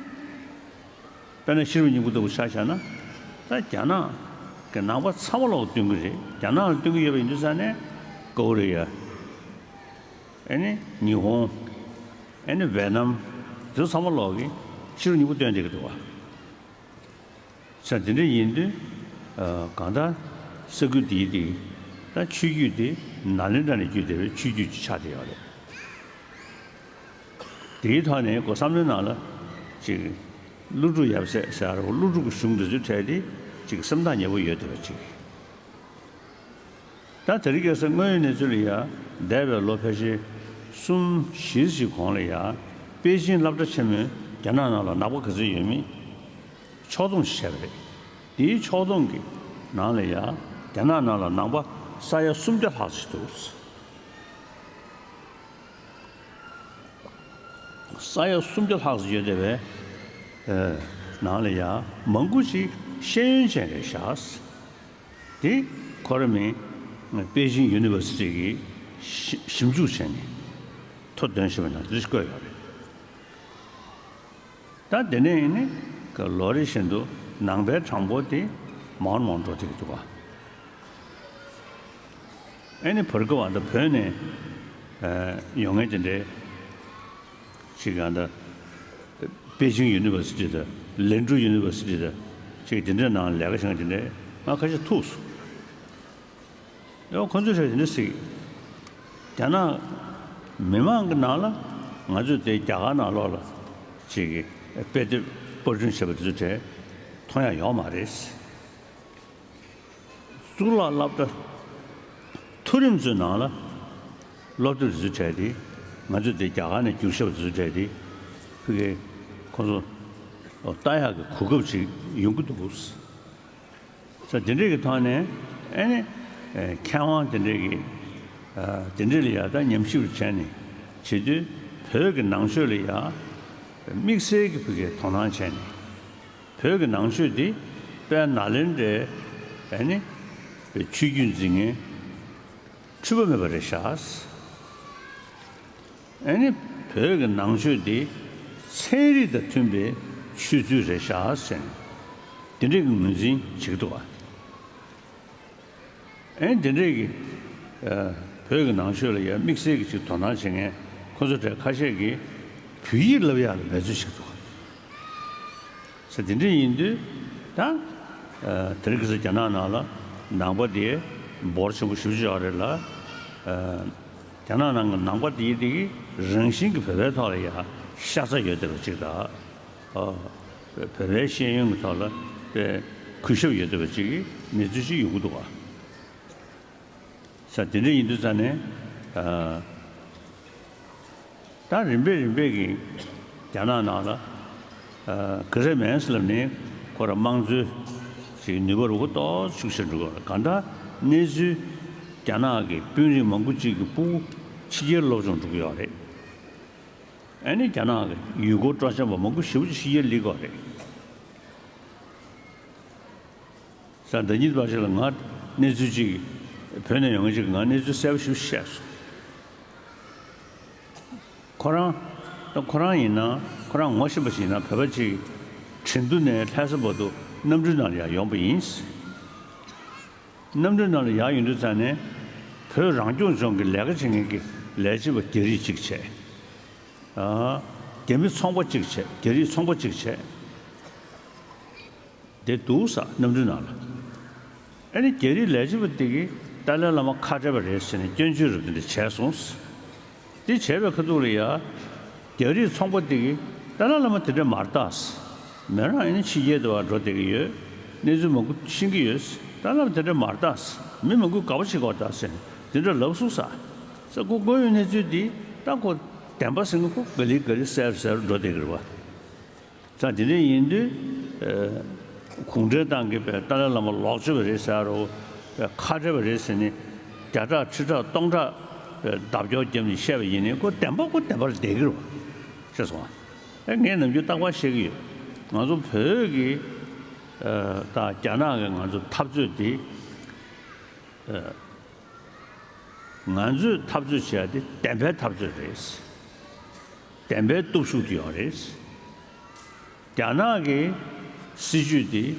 དཔེར་ན་ཤེས་རབ་སྙིང་པོ་ལྟ་བུ་ཆ་བཞག་ན། ད་རྒྱ་ནག་གི་ནང་པ་ཚང་མ་ལོག་སྟོན་གྱི་རེད། རྒྱ་ནག་ལ་སྟོན་གྱི་ཡོད་པ་ཡིན་དུས་ཙང་ནས་ཀོ་རི་ཡ། ཨེ་ནི་ཉི་ཧོང་། ཨེ་ནི་ཝེ་ནམ། དེ་ཚོ་ཚང་མ་ལོག་གིས་ཤེས་རབ་སྙིང་པོ་སྟོན་བསྡད་ཀྱི་འདུག་བ། ས་དེ་འདྲ་ཡིན་དུས། ཨ་གང་ལྟར་ས་ཁུལ་འདིའི་སྟེང་ད་ཆོས་བརྒྱུད་དེ་ནཱ་ལེནྡྲ་ནས་བརྒྱུད་བསྡད་པའི་ཆོས་བརྒྱུད་ཅིག་ཆགས་བསྡད་ཡོད་རེད། དེའི་ཐོག་ནས་ཁོ་བསམ་བློའི་ནང་ལ་ཅིག་ཀླུ་སྒྲུབ་ཡབ་སྲས་ཟེར་བ་ཀླུ་སྒྲུབ་ཀྱི་གཞུང་འདི་ཚོའི་གྲས་དེ་ཅིག་སེམས་ཐག་ཉེ་པོ་ཡོད་བསྡད་པ་ཅིག་ད་དེ་རིང་ཁ་སང་དངོས་ཡོད་གནས་ཚུལ་ལ་ཡ་འདས་པའི་ལོ་ཕལ་ཆེར་གསུམ་བཞི་ཞིག་གོང་ལ་ཡ་པེ་ཅིན་སློབ་གྲྭ་ཆེན་མོས་རྒྱ་ནག་ནང་ལ་ནང་པ་ག་ཚོད་ཡོད་མེད་ཕྱོགས་བསྡོམས་ཤིག་བྱས་པ་རེད། དེའི་ཕྱོགས་བསྡོམས་ཀྱི་ནང་ལ་ཡ་རྒྱ་ནག་ནང་ལ་ནང་པ་ས་ཡ་སུམ་བརྒྱ་ལྷག་ཙམ་འདུག་ས་ཡ་སུམ་བརྒྱ་ལྷག་ཙམ་ཡོད་བསྡད་པའི་ནང་ལ་ཡ་མང་པོ་ཞིག་ཤེས་ཡོན་ཅན་རེད་ཤག་དེ་ཁོ་ར་མིན་པེ་ཅིན་ཡུ་ནི་ཝར་སི་ཊི་གིས་ཞིབ་ཞིབ་འཇུག་བྱས་ནས་ཐོ་འདོན་བཞིན་པ་ནང་དེ་བཀོད་ཡོད་རེད། ད་དེ་ནས་ཡིན་ནི་ལོ་རེ་བཞིན་དུ་ནང་པའི་གྲངས་འབོར་དེ་མང་རུ་མང་རུ་འགྲོ་བསྡད་ཀྱི་འདུག་ག་ཨེ་ནི་བར་སྐབས་ཨ་ད་བོད་ནས་ཡོང་མཁན་དེ་འདྲའི་ཅིག་ཨ་ད་པེ་ཅིང་ཡུ་ནི་ཝར་སི་ཊི་དང་ལན་ཀྲུའུ་ཡུ་ནི་ཝར་སི་ཊི་དང་ཅིག་དེ་འདྲའི་ནང་ལས་ཀ་བྱེད་མཁན་དེ་འདྲའི་ང་ཁ་ཤས་ཐུག་སོང་། ཡང་ཁོ་ཚོས་རེད་དེ་འདྲ་ཟེར། རྒྱ་ནག་མི་མང་གི་ནང་ལ་ང་ཚོས་དེ་རྒྱ་གར་ནང་ལོགས་ལ་ཅིག་གི་དཔེ་དེབ་པར་སྐྲུན་བྱས་པ་དེ་ཚོ་གྲས་མཐོང་ཡ་ཡོད་མ་རེད། གཙུག་ལག་སློབ་གྲྭ་མཐོ་རིམ་ཚོའི་ནང་ལ་སློབ་དེབ་དེ་ཚོ་གྲས་དེ་ང་ཚོས་དེ་རྒྱ་གར་ནས་བསྒྱུར་བཞག་པ་དེ་ཚོ་གྲས་དེ་ཕ་གིའི་ཁོ་ཚོ་ལྟ་ཡག་གི་གོ་སྐབས་ཅིག་ཡོང་གི་འདུག་ས་དེ་འདྲས་ཀྱི་ཐོག་ནས་ཨེ་ནི་མཁས་དབང་དེ་འདྲས་ཀྱི་དེ་འདྲས་ལ་ཡ་ད་ཉམས་ཞིབ་བྱས་ནས་བྱེད་དུས་བོད་ཀྱི་ནང་ཆོས་ལ་ཡ་དམིགས་བསལ་གྱི་བོད་ཀྱི་དོ་སྣང་བྱས་ནས་བོད་ཀྱི་ནང་ཆོས་འདི་དཔལ་ནཱ་ལེནྡྲའི་ཨེ་ནི་ཆོས་བརྒྱུད་འཛིན་མཁན་འཁྲུལ་པ་མེད་པ་རེད་ཤག་ཨ་ནི་བོད་ཀྱི་ནང་ཆོས་འདི་ཚན་རིག་དང་མཐུན་པའི་ཆོས་ཚུལ་རེད་ཤག་ཟེར་ནས་འདི་འདྲའི་གི་ངོས་འཛིན་བྱེད་ཀྱི་འདུག་བ། ཨ་ནི་འདི་འདྲའི་གི་ཨ་བོད་ཀྱི་ནང་ཆོས་ལ་ཡང་དམིགས་བསལ་གྱི་ཅིག་དོ་སྣང་བྱེད་མཁན་ཁོ་ཚོ་གྲས་ཁ་ཤས་ཀྱིས་བོད་ཡིག་བསླབ་ཡག་ལ་འབད་རྩོལ་བྱེད་ཀྱི་འདུག་བ། ས་དེ་འདྲ་ཡིན་དུས་ད། ཨ་དེ་རིང་ཁ་སང་རྒྱ་ནག་ནང་ལ་ནང་པ་དེ་འབོར་ཆེན་པོ་ཞེ་པོ་ཅིག་ཡོད་རེད་ལ། ཨ་རྒྱ་ནག་ནང་གི་ནང་པ་དེ་དེ་གི་རང་བཞིན་གྱི་བོད་པའི་ཐོག་ལ་ཡ་ཤ་ཚ་ཡོད་བསྡད་པ་ཅིག་དང་། ཨ་བོད་པའི་ཤེས་ཡོན་གྱི་ཐོག་ལ་དཔེ་ གུས་ཞབས་ཡོད་བསྡད་པ་ཅིག་གི་གནས་ཚུལ་ཅིག་ཡོང་གི་འདུག་ག། ས་དེ་འདྲ་ཡིན་དུས་ཙང་ནས། ཨ། ད་རིམ་པས་རིམ་པས་ཀྱིས་རྒྱ་ནག་ནང་ལ། ཨ། ག་རེ་མེད་ཟེར་ལབ་ནས་ཁོ་ར་དམངས་གཙོའི་ཅིག་ནུས་པ་རུ་གོ་ཏོག་ཙམ་ཤུགས་ཆེར་འགྲོ་གི་ཡོད་རེད། གང་ལྟར་གནས་ཚུལ་རྒྱ་ནག་གི་དཔོན་རིགས་མང་པོ་ཅིག་གི་སྤུ་གུ་ཕྱི་རྒྱལ་སློབ་སྦྱོང་འགྲོ་གི་ཡོད་རེད། ཨ་ནི་རྒྱ་ནག་གི་ཡུལ་སྐོར་སྤྲོ་འཆམ་པ་མང་པོ་ཞེ་པོ་ཅིག་ཕྱི་རྒྱལ་སླེབས་ཀྱི་ཡོད་རེད། ས་ཟླ་གཉིས་པ་ཞིག་ལ་ང་གནས་ཚུལ་ཅིག་བོད་ནས་ཡོང་མཁན་ཅིག་གིས་ང་གནས་ཚུལ་གསལ་པོ་ཞིག་བཤད་སོང་། ཁོ་རང་ད་ཁོ་རང་ཡིན་ན་ཁོ་རང་ངོ་ཤེས་པ་ཞིག་ཡིན་ན་བོད་པ་ཅིག་ཁྲིན་ཏུ་ནས་ལྷ་ས་བར་དུ་གནམ་གྲུའི་ནང་ལ་ཡར་ཡོང་པ་ཡིན། གནམ་གྲུའི་ནང་ལ་ཡར་ཡོང་དུས་ཙང་ནས་བོད་རང་སྐྱོང་ལྗོངས་ཀྱི་ལས་ཀ་བྱེད་མཁན་གྱི་ལས་བྱེད་པ་རྒྱ་རིགས་གཅིག་བྱས། ཨ། རྒྱ་མི་ཚོང་པ་གཅིག་བྱས། རྒྱ་རིགས་ཚོང་པ་གཅིག་བྱས། དེ་འདུག་ས་གནམ་གྲུའི་ནང་ལ། ཨ་ནི་རྒྱ་རིགས་ལས་བྱེད་པ་དེ་གིས་ཏཱ་ལའི་བླ་མ་ཁ་བྲལ་བ་རེད་ཟེར་ནས་སྐྱོན་བརྗོད་རབ་དེ་འདྲ་བྱས་སོང་། དེ་བྱས་པའི་ཁ་ཐུག་ལ་ཡ། རྒྱ་རིགས་ཚོང་པ་དེ་གིས་ཏཱ་ལའི་བླ་མ་དེ་འདྲ་མ་རེད་ད། མོ་རང་ཨ་ནི་ཕྱི་རྒྱལ་དུ་བ་འགྲོ་བསྡད་ཀྱི་ཡོད། གནས་ཚུལ་མང་པོ་ཤེས་ཀྱི་ཡོད། ཏཱ་ལའི་བླ་མ་དེ་འདྲ་མ་རེད་ད། མི་མང་པོས་དགའ་པོ་བྱེད་ཀྱི་ཡོད་ད་ཟེར་ནས་དེ་འདྲ་ལབ་སོང་ས། ས་ཁོ་ཁོ་ཡོད་གནས་ཚུལ་འདི་ད་ཁོ་བདེན་པ་ཟེར་ན་ཁོ་ག་ལེ་ག་ལེ་གསལ་གསལ་འགྲོ་བསྡད་ཀྱི་རེད་བ། ཙང་དེ་འདྲ་ཡིན་དུས། ཨ། གུང་ཁྲན་ཏང་གིས་པའི་ཏཱ་ལའི་བླ་མ་ལོག་སྤྱོད་པ་རེད་ཟེར་རོ། པའི་ཁ་བྲལ་བ་རེད་ཟེར་ནས་བརྒྱ་ཕྲག་ཁྲི་ཕྲག་སྟོང་ཕྲག་པའི་རྡབ་སྐྱོར་བརྒྱབ་ནས་བཤད་པ་ཡིན་ནའི་ཁོ་བདེན་པ་ཁོ་བདེན་པར་བསྡད་ཀྱི་རེད་བ། ཤེས་སོང་ཨ། ཨེ་ངས་ནམ་རྒྱུན་རྟག་པར་བཤད་ཀྱི་ཡོད། ང་ཚོ་བོད་ཀྱི། ཨ། དང་རྒྱ་ནག་གི་ང་ཚོ་འཐབ་རྩོད་འདི། ཨ། ང་ཚོས་འཐབ་རྩོད་བྱེད་ཡ་དེ་བདེན་པའི་འཐབ་རྩོད་རེད། བདེན་པའི་སྟོབས་ཤུགས་དེ་ཡོད་རེད། རྒྱ་ནག་གི་སྲིད་ཇུས་དེ་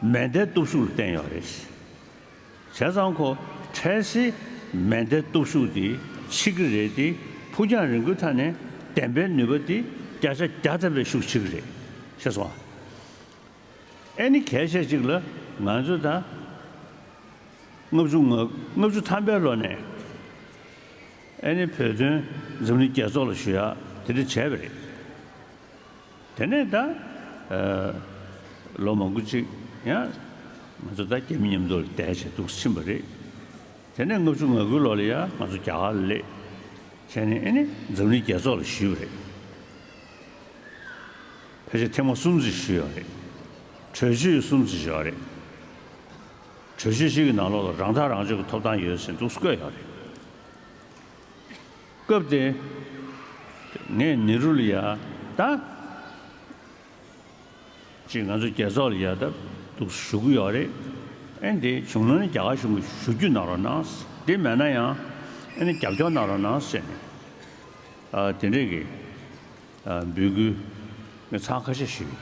མེ་མདའི་སྟོབས་ཤུགས་ལ་བརྟེན་ཡོད་རེད། བྱས་ཙང་ཁོ་འཕྲལ་སེལ་མེ་མདའི་སྟོབས་ཤུགས་དེ་ཕྱི་གི་རེད་དེ་ཕུགས་རྒྱང་རིང་པོའི་ཐད་ནས་བདེན་པའི་ནུས་པ་དེ་བརྒྱ་ཆ་བརྒྱ་ཐམ་པའི་ཤུགས་ཆེ་གི་རེད། ཤེས་སོང་ཨ། ཨེ་ནི་གལ་ཆེ་གཅིག་ལ་ང་ཚོ་ད་ལྔ་བཅུ་ང་ལྔ་བཅུ་ཐམ་པའི་ལོ་ནས་ཨེ་ནི་བོད་དོན་འཛམ་གླིང་རྒྱལ་ཚོགས་ལ་ཞུ་ཡག་དེ་འདྲ་བྱས་པ་རེད། དེ་ནས་ད། ཨ། ལོ་མང་པོ་ཅིག་ཡང་ང་ཚོ་ད་རྒྱ་མི་མཉམ་དུ་བསྡད་བྱས་འདུག་ཕྱིན་པ་རེད། དེ་ནས་ལྔ་བཅུ་ང་དགུའི་ལོ་ལ་ཡང་ང་ཚོ་རྒྱ་གར་ལ་སླེབས། བྱས་ནས་ཨེ་ནི་འཛམ་གླིང་རྒྱལ་ཚོགས་ལ་ཞུས་པ་རེད། ཕལ་ཆེར་ཐེངས་མ་གསུམ་ཙམ་ཞུས་ཡོད་རེད། གྲོས་ཆོད་གསུམ་ཙམ་བཞག་རེད། གྲོས་ཆོད་ཞིག་གི་ནང་ལོགས་ལ་རང་ཐག་རང་གཅོད་ཀྱི་ཐོབ་ཐང་ཡོད་ཟེར་འདུག་བཀོད་ཡོད་རེད། སྐབས་དེ་ངས་ནེ་རུ་ལ་ཡ་ད། ཅིག་ང་ཚོ་རྒྱལ་ཚོགས་ལ་ཡ་ད་འདུག་ཞུ་གི་ཡོད་རེད། ཨེ་འདི་བྱུང་ན་ནི་རྒྱ་གར་གཞུང་གིས་ཞུ་རྒྱུ་གནང་རོགས་གནང་། འདི་མེད་ན་ཡང་ཨེ་ནི་རྒྱབ་སྐྱོར་གནང་རོགས་གནང་ཟེར་ནས། ཨ། དེ་འདྲས་ཀྱི། ཨ། འབོད་སྐུལ་ངས་ཚང་ཁ་ཤས་ཞུས།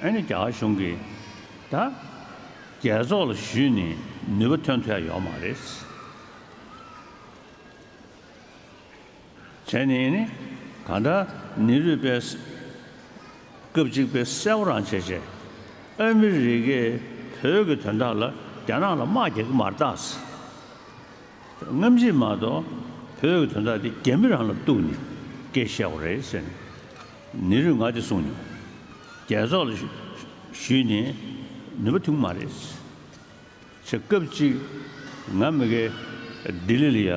ཨ་ནི་རྒྱ་གར་གཞུང་གིས་ད་རྒྱལ་ཚོགས་ལ་ཞུས་ནས་ནུས་པ་ཐོན་ཐུབ་ཡ་ཡོད་མ་རེད། བྱས་ནས་ནི་གང་ལྟར་ནེ་རུས་པས་སྐབས་གཅིག་པའི་གསལ་པོ་རང་བྱས་བྱས། ཨ་མི་རི་ཀས་བོད་ཀྱི་དོན་དག་ལ་རྒྱ་ནག་ལ་དམག་རྒྱག་གི་མ་རེད་ད། སྔ་ཕྱི་མ་གཏོགས་བོད་ཀྱི་དོན་དག་དེ་རྒྱ་མི་རང་ལ་གཏུགས་ནས་སྐད་བཤད་དགོས་རེད་ཟེར་ནས་ནེ་རུས་ང་དེ་གསུངས་མྱོང་། རྒྱལ་ཚོགས་ལ་ཞུ་ཞུས་ནས་ནུས་པ་ཐོན་གྱི་མ་རེད། ཞེས་སྐབས་གཅིག་ང་མི་དགེ་ལྡི་ལི་ལ་ཡ་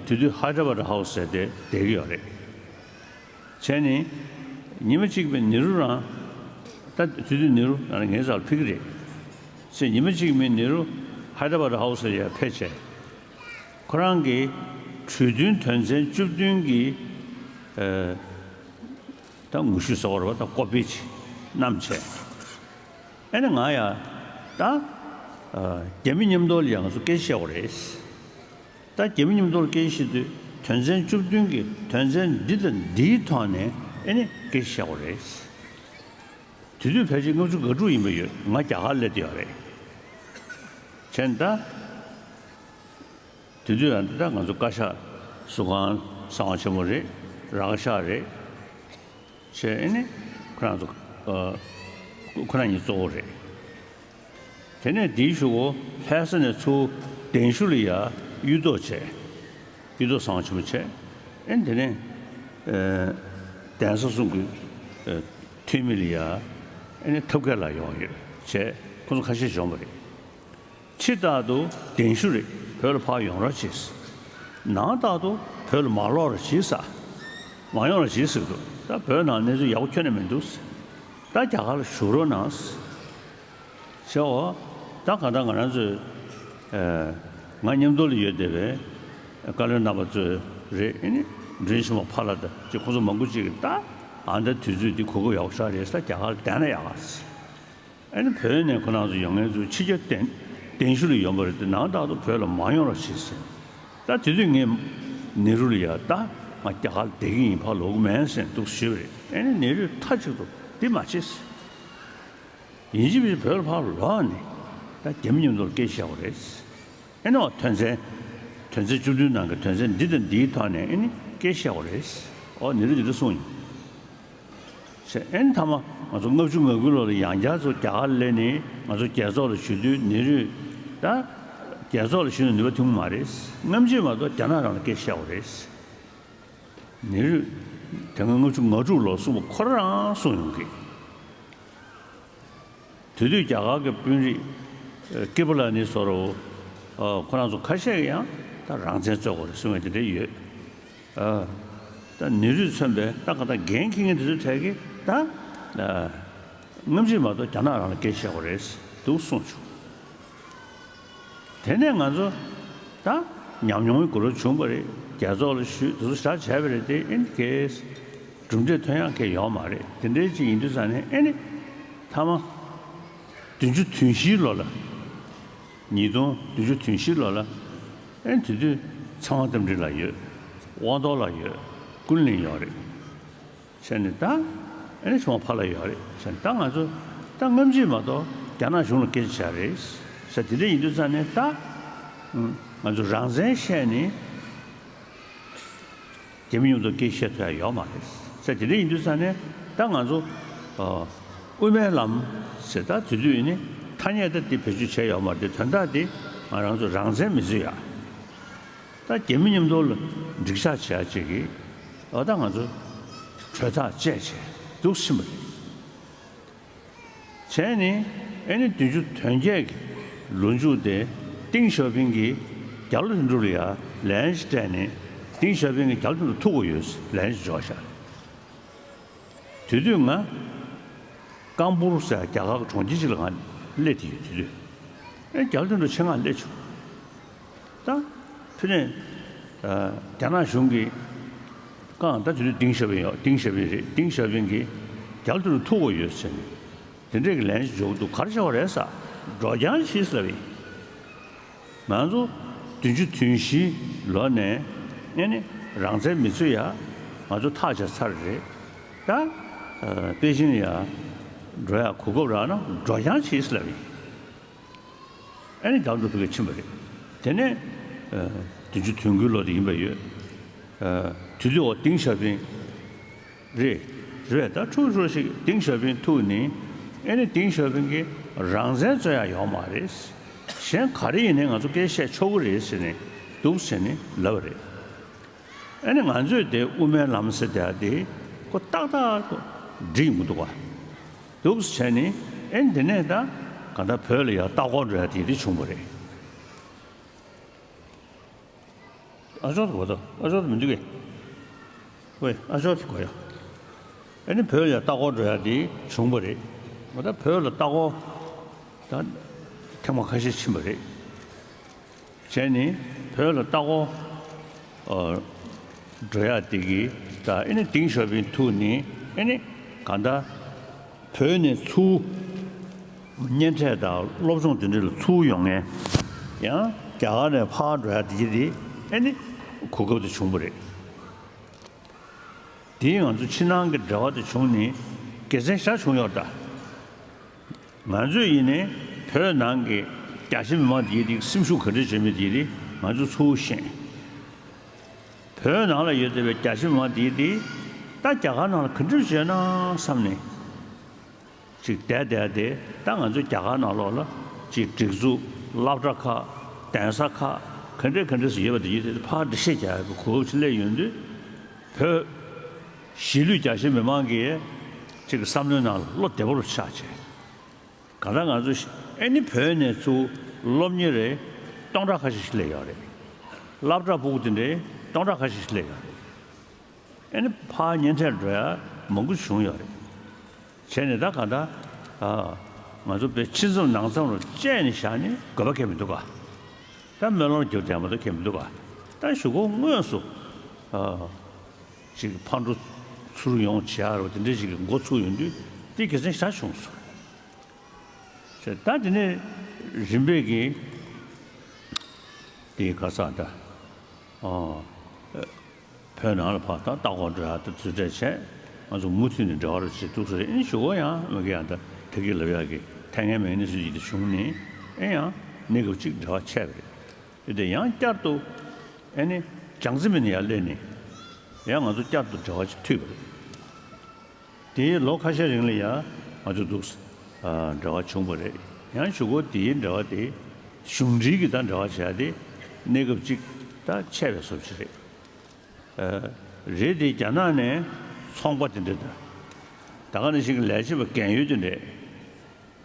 དེ་དུས་ཧའི་ཌ་ར་བྷ་ཌ་ཧའུ་སི་ཟེར་དེ་བསྡད་ཀྱི་ཡོད་རེད། བྱས་ནས་ཉི་མ་གཅིག་པའི་ནེ་རུ་རང་ད་དེ་དུས་ནེ་རུ་ང་ངའི་རྩ་ལ་ཕེབས་ཀྱི་རེད། ཟེར་ཉི་མ་གཅིག་མིན་ནེ་རུ་ཧའི་ཌ་ར་བྷ་ཌ་ཧའུ་སི་ལ་ཡར་ཕེབས་བྱས། ཁོ་རང་གིས་གྲོས་མཐུན་དོན་ཚན་བཅུ་བདུན་གྱི་ཨ་ད་ངོ་བཤུས་ཟེར་བ་རེད་པ། ད་ཀོ་པི་ཅིག་བསྣམས་བྱས། ཨ་ནི་ང་ཡ་ད་ཨ་རྒྱ་མི་མཉམ་དུ་ལ་ཡ་ང་ཚོ་སྐད་ཆ་བཤད་དགོས་རེད། ད་རྒྱ་མི་མཉམ་དུ་ལ་སྐད་ཆ་བཤད་དུས་དོན་ཚན་བཅུ་བདུན་གྱི་དོན་ཚན་འདི་དང་འདིའི་ཐོག་ནས་ཨ་ནི་སྐད་ཆ་བཤད་དགོས་རེད། དེ་དུས་ཕལ་ཆེར་ལྔ་བཅུ་ང་དྲུག་ཡིན་པ་ཡོད། ང་རྒྱ་གར་སླེབས་བསྡད་ཡོད་རེད། བྱས་ནས་ད། དེ་དུས་ཡང་འདི་ལྟར་ང་ཚོ་བཀའ་ཤག་ཟུར་ཁང་གསང་བ་ཆེན་པོ་རེད། ར་བཀའ་ཤག་རེད། བྱས་ཨེ་ནི་ཁོ་རང་ཚོ་ཨ་ཁོ་རང་གཉིས་གཙོ་བོ་རེད། དེ་ནས་དེའི་གཞུག་གུ་ལྷ་ས་ནས་ཚུར་གདན་ཞུ་ལ་ཡ་གཡུ་ཐོག་བྱས། གཡུ་ཐོག་གསང་བ་ཆེན་པོ་བྱས། ཨེ་ནི་དེ་ནས་ཨ་གདན་ས་གསུམ་གྱི་ཨ་འཐུས་མི་ལ་ཡ་ ཨ་ནི་ཐབས་མཁས་ལ་ཡོང་ཡོད་བྱས་ཁོང་ཚོ་ཁ་ཤས་བྱུང་བ་རེད། ཕྱི་ལྟར་དུ་གདན་ཞུ་རེད། བོད་ལ་ཕར་ཡོང་རོགས་བྱེད་ཟེར། ནང་ལྟར་དུ་བོད་ལ་མ་ལོག་རོགས་བྱེད་ཟེར། མ་ཡོང་རོགས་བྱེད་ཟེར་གི་འདུག་ད་བོད་ནང་གནས་ཚུལ་ཡག་པོ་ཁྱོན་ནས་མི་འདུག་ཟེར། ད་རྒྱ་གར་ལ་བཞུགས་རོགས་གནང་ཟེར། བྱས་འོ། ད་གང་ལྟར་ང་རང་ཚོས་ཨ་ང་མཉམ་དུ་ལ་ཡོད་བསྡད་པའི་བཀའ་བློན་རྣམ་པ་ཚོས་རེད། ཨ་ནི་འབྲེལ་ཆེན་མོ་ཕ་ལ་དང་ཅིག་ཁོང་ཚོ་མང་པོ་ཅིག་གིས་ད་ཨ་ད་དུས་ཚོད་འདི་གོ་སྐབས་ཡག་པོ་ཞིག་རེད་ཟེར། རྒྱ་གར་ལ་བསྡད་ན་ཡག་ག་ཟེར། ཨ་ནི་བོད་ནས་ཁོ་རང་ཚོ་ཡོང་མཁན་ཚོ་ཕྱི་རྒྱལ་གདན་གདན་ཞུ་ལ་ཡོང་པ་རེད་དེ། ནང་ལྟར་དུ་བོད་ལ་མ་ཡོང་རོགས་བྱེད་ཟེར། ད་དེ་དུས་ངས་ནེ་རུ་ལ་ཡ་ད་ང་རྒྱ་གར་ལ་བསྡད་ཀྱི་ཡིན། ཕར་ལོག་གི་མིན་ཟེར་འདུག་ཞུས་པ་རེད། ཨ་ནི་ནེ་རུས་མཐའ་གཅིག་ཏུ་འདི་མ་བྱེད་ཟེར། ཡིན་གཅིག་མིན་གཅིག་བོད་ལ་ཕར་ལོག་ནས་ད་རྒྱ་མི་མཉམ་དུ་སྐད་ཆ་བཤད་དགོས་རེད། ཨེ་ནི་འོ་དོན་ཚན་དོན་ཚན་བཅུ་བདུན་ནང་གི་དོན་ཚན་འདི་དང་འདིའི་ཐོག་ནས་ཨེ་ནི་སྐད་ཆ་བཤད་དགོས་རེད། འོ་ནེ་རུས་འདི་འདྲ་གསུངས་ཡིན། ཟེར། ཨེ་ནི་མཐའ་མ་ང་ཚོ་ལྔ་བཅུ་ང་དགུ་ལོ་ལ་ཡང་བསྐྱར་ཚུར་རྒྱ་གར་སླེབས་ནས་ང་ཚོ་རྒྱལ་ཚོགས་ལ་ཞུགས་དུས་ནེ་རུས་ད་རྒྱལ་ཚོགས་ལ་ཞུགས་ནས་ནུས་པ་ཐོན་གྱི་མ་རེད། སྔ་ཕྱི་མ་གཏོགས་རྒྱ་ནག་རང་ལ་སྐད་ཆ་བཤད་དགོས་རེད། ནེ་རུས་དེ་སྔ་ལྔ་བཅུ་ང་དྲུག་ལོར་གསུངས་པ་ཁོ་རང་རང་གསུངས་ཡོང་གི། དེ་དུས་རྒྱ་གར་གྱི་དཔོན་རིགས་ཨ་ཀི་པ་ལ་ནི་སོགས་རུ་ཨ་ཁོ་རང་ཚོ་ཁ་ཤས་ཀྱིས་ཡང་ད་རང་བཙན་རྩོད་དགོས་རེད་གསུང་མཁན་དེ་འདྲ་ཡོད། ཨ་ད་ནེ་རུས་མཚོན་པའི་ད་ག་ད་འགན་འཁྱེར་མཁན་དེ་ཚོའི་གྲས་ཀྱིས་ད་ཨ་སྔ་ཕྱི་མ་གཏོགས་རྒྱ་ནག་རང་ལ་སྐད་ཆ་བཤད་དགོས་རེད་འདུག་གསུངས་བྱུང་། དེ་ནས་ང་ཚོ་ད་ཉམས་མྱོང་གི་གོ་རིམ་བྱུང་བ་རེད། རྒྱལ་ཚོགས་ལ་ཞུས། དེ་ཚོ་བཞག་བྱས་པ་རེད་དེ། ཨེ་ནི་གས་གྲུབ་འབྲས་ཐོན་ཡག་གས་ཡོད་མ་རེད། དེ་འདྲའི་ཅིག་ཡིན་དུས་ཙང་ནས་ཨེ་ནི་མཐའ་མ་བདུན་ཅུ་དོན་བཞིའི་ལོ་ལ། ཉིས་སྟོང་བདུན་ཅུ་དོན་བཞིའི་ལོ་ལ་ཨེ་ནི་དེ་དུས་ཚེ་དབང་རྟ་མགྲིན་ལགས་ཡོད། དབང་ཐོག་ལགས་ཡོད། ཀུན་གླིང་ཡོད་རེད། བྱས་ནས་ད་ཨེ་ནི་ཆུང་བ་ཕ་ལ་ཡོད་རེད། བྱས་ནས་ད་ང་ཚོ་ད་སྔ་ཕྱི་མ་གཏོགས་རྒྱ་ནག་གཞུང་ལ་སྐད་ཆ་བྱ་རེད་ཟེར། དེ་འདྲ་ཡིན་དུས་ཙང་ནས་ད་ང་ཚོ་རང་བཙན་བཤད་ནས་རྒྱ་མི་མཉམ་དུ་སྐད་ཆ་བཤད་ཐུབ་ཡ་ཡོད་མ་རེད་ཟེར། དེ་འདྲ་ཡིན་དུས་ཙང་ནས་ད་ང་ཚོ་ཨ་དབུ་མའི་ལམ་ཟེར། ད་དེ་དུས་ཡིན་ནི་ཐ་སྙད་ད་དེ་བེད་སྤྱོད་བྱས་ཡོད་མ་རེད་དེ། དོན་དག་དེ་ང་རང་ཚོ་རང་བཙན་མི་རྩོད་ཡ། ད་རྒྱ་མི་མཉམ་དུ་ལ་འགྲིག་ཆགས་བྱེད་ཡ་ཅིག་གིས་ཨ་ད་ང་ཚོ་གྲོས་ཐག་བཅད་བྱས་འདུག་ཕྱིན་པ་རེད། བྱས་ནས་ཨེ་ནི་བདུན་ཅུ་དོན་བརྒྱད་ཀྱི་ལོ་མཇུག་དེ་ཏིང་ཞའོ་ཕིང་གིས་རྒྱ་ལོ་དོན་གྲུབ་ལ་ཡ་ལན་ཞིག་སྤྲད་ནས། ཏིང་ཞའོ་ཕིང་གིས་རྒྱ་ལོ་དོན་གྲུབ་ཐུག་དགོས་ཡོད་ལན་ཞིག་འབྱོར་ཤག་དེ་དུས་ང་ཀམ་པུར་ཟེར་རྒྱ་གར་གྱི་གྲོང་ཁྱེར་ཅིག་ལ་ང་སླེབས་དེ་ཡོད། དེ་དུས་ཨེ་རྒྱ་ལོ་དོན་གྲུབ་ཆེད་མངགས་སླེབས་བྱུང་། ད་ཕུ་ནས་ཨ་རྒྱ་ནག་གཞུང་གིས་བཀའ་ད་དེ་དུས་ཏིང་ཞའོ་ཕིང་ཡོད། ཏིང་ཞའོ་ཕིང་རེད། ཏིང་ཞའོ་ཕིང་གིས་རྒྱ་ལོ་དོན་གྲུབ་ཐུག་དགོས་ཡོད་ཟེར་ནས། དེ་འདྲས་ཀྱི་ལན་ཞིག་འབྱོར་གྱི་འདུག་ག་རེ་བྱ་བ་རེད་ཟེར། འགྲོ་རྐྱང་བྱེད་ཟེར་བས། ང་ཚོ་བདུན་ཅུ་དོན་བཞིའི་ལོ་ནས་ཨེ་ནི་རང་བཙན་མི་རྩོད་ཡ་ང་ཚོ་ཐག་བཅད་ཚར་རེད། ད་ཨ་པེ་ཅིན་ཡ་འགྲོ་ཡ་གོ་སྐབས་རག་ན་འགྲོ་རྐྱང་བྱེད་ཟེར་ལབ་ཡིན། ཨེ་ནི་རྒྱ་མི་ཕ་གིར་ཕྱིན་པ་རེད། དེ་ནས་ཨ་བདུན་ཅུ་དོན་དགུའི་ལོ་དེ་ཡིན་པ་ཡོད། ཨ་དེ་དུས་འོ་ཏིང་ཞའོ་ཕིང་རེད། རེད། ད་ཁྲུ་ཁྲུ་ཞིག་ཏིང་ཞའོ་ཕིང་ཐུག་ནས་ཨེ་ནི་ཏིང་ཞའོ་ཕིང་གིས་རང་བཙན་རྩོད་ཡ་ཡོད་མ་རེད། གཞན་ག་རེ་ཡིན་ནའི་ང་ཚོ་སྐད་བཤད་ཆོག་གི་རེད་ཟེར་ནས་འདུག་ཟེར་ནས་ལབ་པ་རེད། ཨེ་ནི་ང་ཚོས་དེ་དབུ་མའི་ལམ་ཟེར་དེ་དེ་ཁོ་ཏག་ཏག་ཁོ་འགྲིག་མི་འདུག་ག་འདུག་ཟེར་ནས་ཨེ་ནི་དེ་ནས་ད་ག་ད་བོད་ལ་ཡ་ལྟ་སྐོར་འགྲོ་ཡ་དེ་དེ་བྱུང་བ་རེད། ཨ་ཅོག་ཏུ་གོ་ཏོ། ཨ་ཅོག་ཏུ་མི་འདུག་གས། ཝེ། ཨ་ཅོག་ཏུ་གོ་ཡ། ཨ་ནི་བོད་ལ་ལྟ་སྐོར་འགྲོ་ཡ་དེ་བྱུང་བ་རེད། ང་ད་བོད་ལ་ལྟ་སྐོར་ད་ཐེངས་མ་ཁ་ཤས་ཕྱིན་པ་རེད། བྱས་ནས་བོད་ལ་ལྟ་སྐོར་ཨ་འགྲོ་ཡ་དེ་གི་ད་ཨ་ནི་ཏིང་ཞའོ་ཕིང་ཐུག་ནས་ཨ་ནི་གང་ལྟར། བོད་ནས་ཚུར་གཉེན་འཕྲད་དང་སློབ་སྦྱོང་དེ་འདྲ་ལ་ཚུར་ཡོང་མཁན། ཡང་རྒྱ་གར་ནས་ཕར་འགྲོ་ཡ་དེ་གྱི་དེ་ཨེ་ནི་གོ་སྐབས་དེ་བྱུང་བ་རེད། དེས་ང་ཚོ་ཕྱི་ནང་གི་འབྲེལ་བ་དེ་བྱུང་ནས་དགེ་མཚན་ཞེ་དྲག་བྱུང་ཡོད་ད། ང་ཚོས་ཡིན་ནའི་བོད་ནང་གི་རྒྱ་ཆེ་མི་མང་དེ་གྱི་དེ་སེམས་ཤུགས་ག་འདྲ་བྱེད་མིན་དེ་གྱི་དེ་ང་ཚོ་ཚུར་ཤེས། བོད་ནང་ལ་ཡོད་བསྡད་པའི་རྒྱ་ཆེ་མང་དེ་དེ་ད་རྒྱ་གར་ནང་ལ་ག་འདྲ་བྱས་ན་བསམ་ནས་ཅིག་བསྡད་བསྡད་དེ། ད་ང་ཚོ་རྒྱ་གར་ནང་ལོགས་ལ་ཅིག་སྒྲིག་འཛུགས། སློབ་གྲྭ་ཁག་གདན་ས་ཁག་ག་འདྲ་ག་འདྲ་ཞིག་ཡོད་པ་དེ་ཡོད་དེ་ཕར་འགྲེལ་བཤད་རྒྱག་ཡག་གི་གོ་སྐབས་ཅིག་སླེབས་ཡོང་དུས། བོད་གཞིས་ལུས་རྒྱ་ཆེ་མི་མང་གིས་ ཅིག་གི་བསམ་བློའི་ནང་ལ་བློ་བདེ་པོ་རུ་ཆགས་བྱས། གང་ལྟར་ང་ཚོ་ཨེ་ནི་བོད་ནས་ཚུར་སློབ་གཉེར་རེ་སྟོང་ཕྲག་ཁ་ཤས་ཤིག་སླེབས་ཡོད་རེད། སློབ་གྲྭ་ཕྲུ་གུ་དེ་འདྲའི་སྟོང་ཕྲག་ཁ་ཤས་ཤིག་སླེབས་ཡོད་རེད། ཨེ་ནི་ཕར་གཉེན་འཕྲད་འགྲོ་ཡ་མང་པོ་བྱུང་ཡོད་རེད། བྱས་ནས་ད་གང་ལྟར་ཨ་ང་ཚོ་བོད་ཕྱི་མཚམས་ནང་མཚམས་རུ་བཅད་ནས་བཞག་ནས་དགོས་པ་གང་ཡང་མི་འདུག་ག་ད་སྨོན་ལམ་རྒྱབ་བསྡད་མ་གཏོགས་གང་ཡང་མི་འདུག་ག་ད་གཞུག་གུ་དངོས་སུ་ཨ་ཅིག་ཕར་འགྲོ་ཚུར་ཡོང་བྱེད་ཡ་རུ་དེ་འདྲ་ཞིག་གི་འགོ་ཚུགས་ཡོང་དུས་དེ་དགེ་མཚན་ཞེ་དྲག་བྱུང་སོང་། ད་དེ་ནས་རིམ་པས་ཀྱིས་དེའི་ཁ་སང་ད་ཨོ་བོད་ནང་ལ་ཕར་ད་ལྟ་སྐོར་འགྲོ་ཡ་ད་ཚུར་འཕྲད་བྱས་ང་ཚོ་མུ་མཐུད་ནས་འབྲེལ་བ་རུ་བྱེད་ཐུབ་ས་རེད། ཨེ་ཞུ་གོ་ཡང་མི་གི་ཡང་ད་ད་གི་ལབ་ཡ་གི་ཐད་ངན་མེད་ནི་སུ་ཡིད་དུ་བྱུང་ནས་ཨེ་ཡང་གནས་སྐབས་གཅིག་འབྲེལ་བ་ཆད་པ་རེད། དེ་དེ་ཡང་བསྐྱར་དུ་ཨེ་ནི་བྱང་རྩེ་མི་ནི་ཡར་སླེབས་ནས་ཡང་ང་ཚོ་བསྐྱར་དུ་འབྲེལ་བ་ཅིག་མཐུད་པ་རེད། དེའི་ལོ་ཁ་ཤས་རིང་ལ་ཡང་ང་ཚོ་འདུག་ཨ་འབྲེལ་བ་བྱུང་བ་རེད། ཡང་གཞུག་གུ་དེའི་འབྲེལ་བ་དེ་གཞུང་འབྲེལ་གྱི་ད་འབྲེལ་བ་བྱས་ཏེ་གནས་སྐབས་གཅིག་ད་ཆད་པའི་བཟོ་ཅིག་རེད། ཨ་རེད་དེ་རྒྱ་ནག་ནས་ཚོང་པ་དེ་འདྲ་དང་ད་ག་ནང་བཞིན་གྱི་ལས་བྱེད་པ་རྒན་ཡོལ་དེ་འདྲས་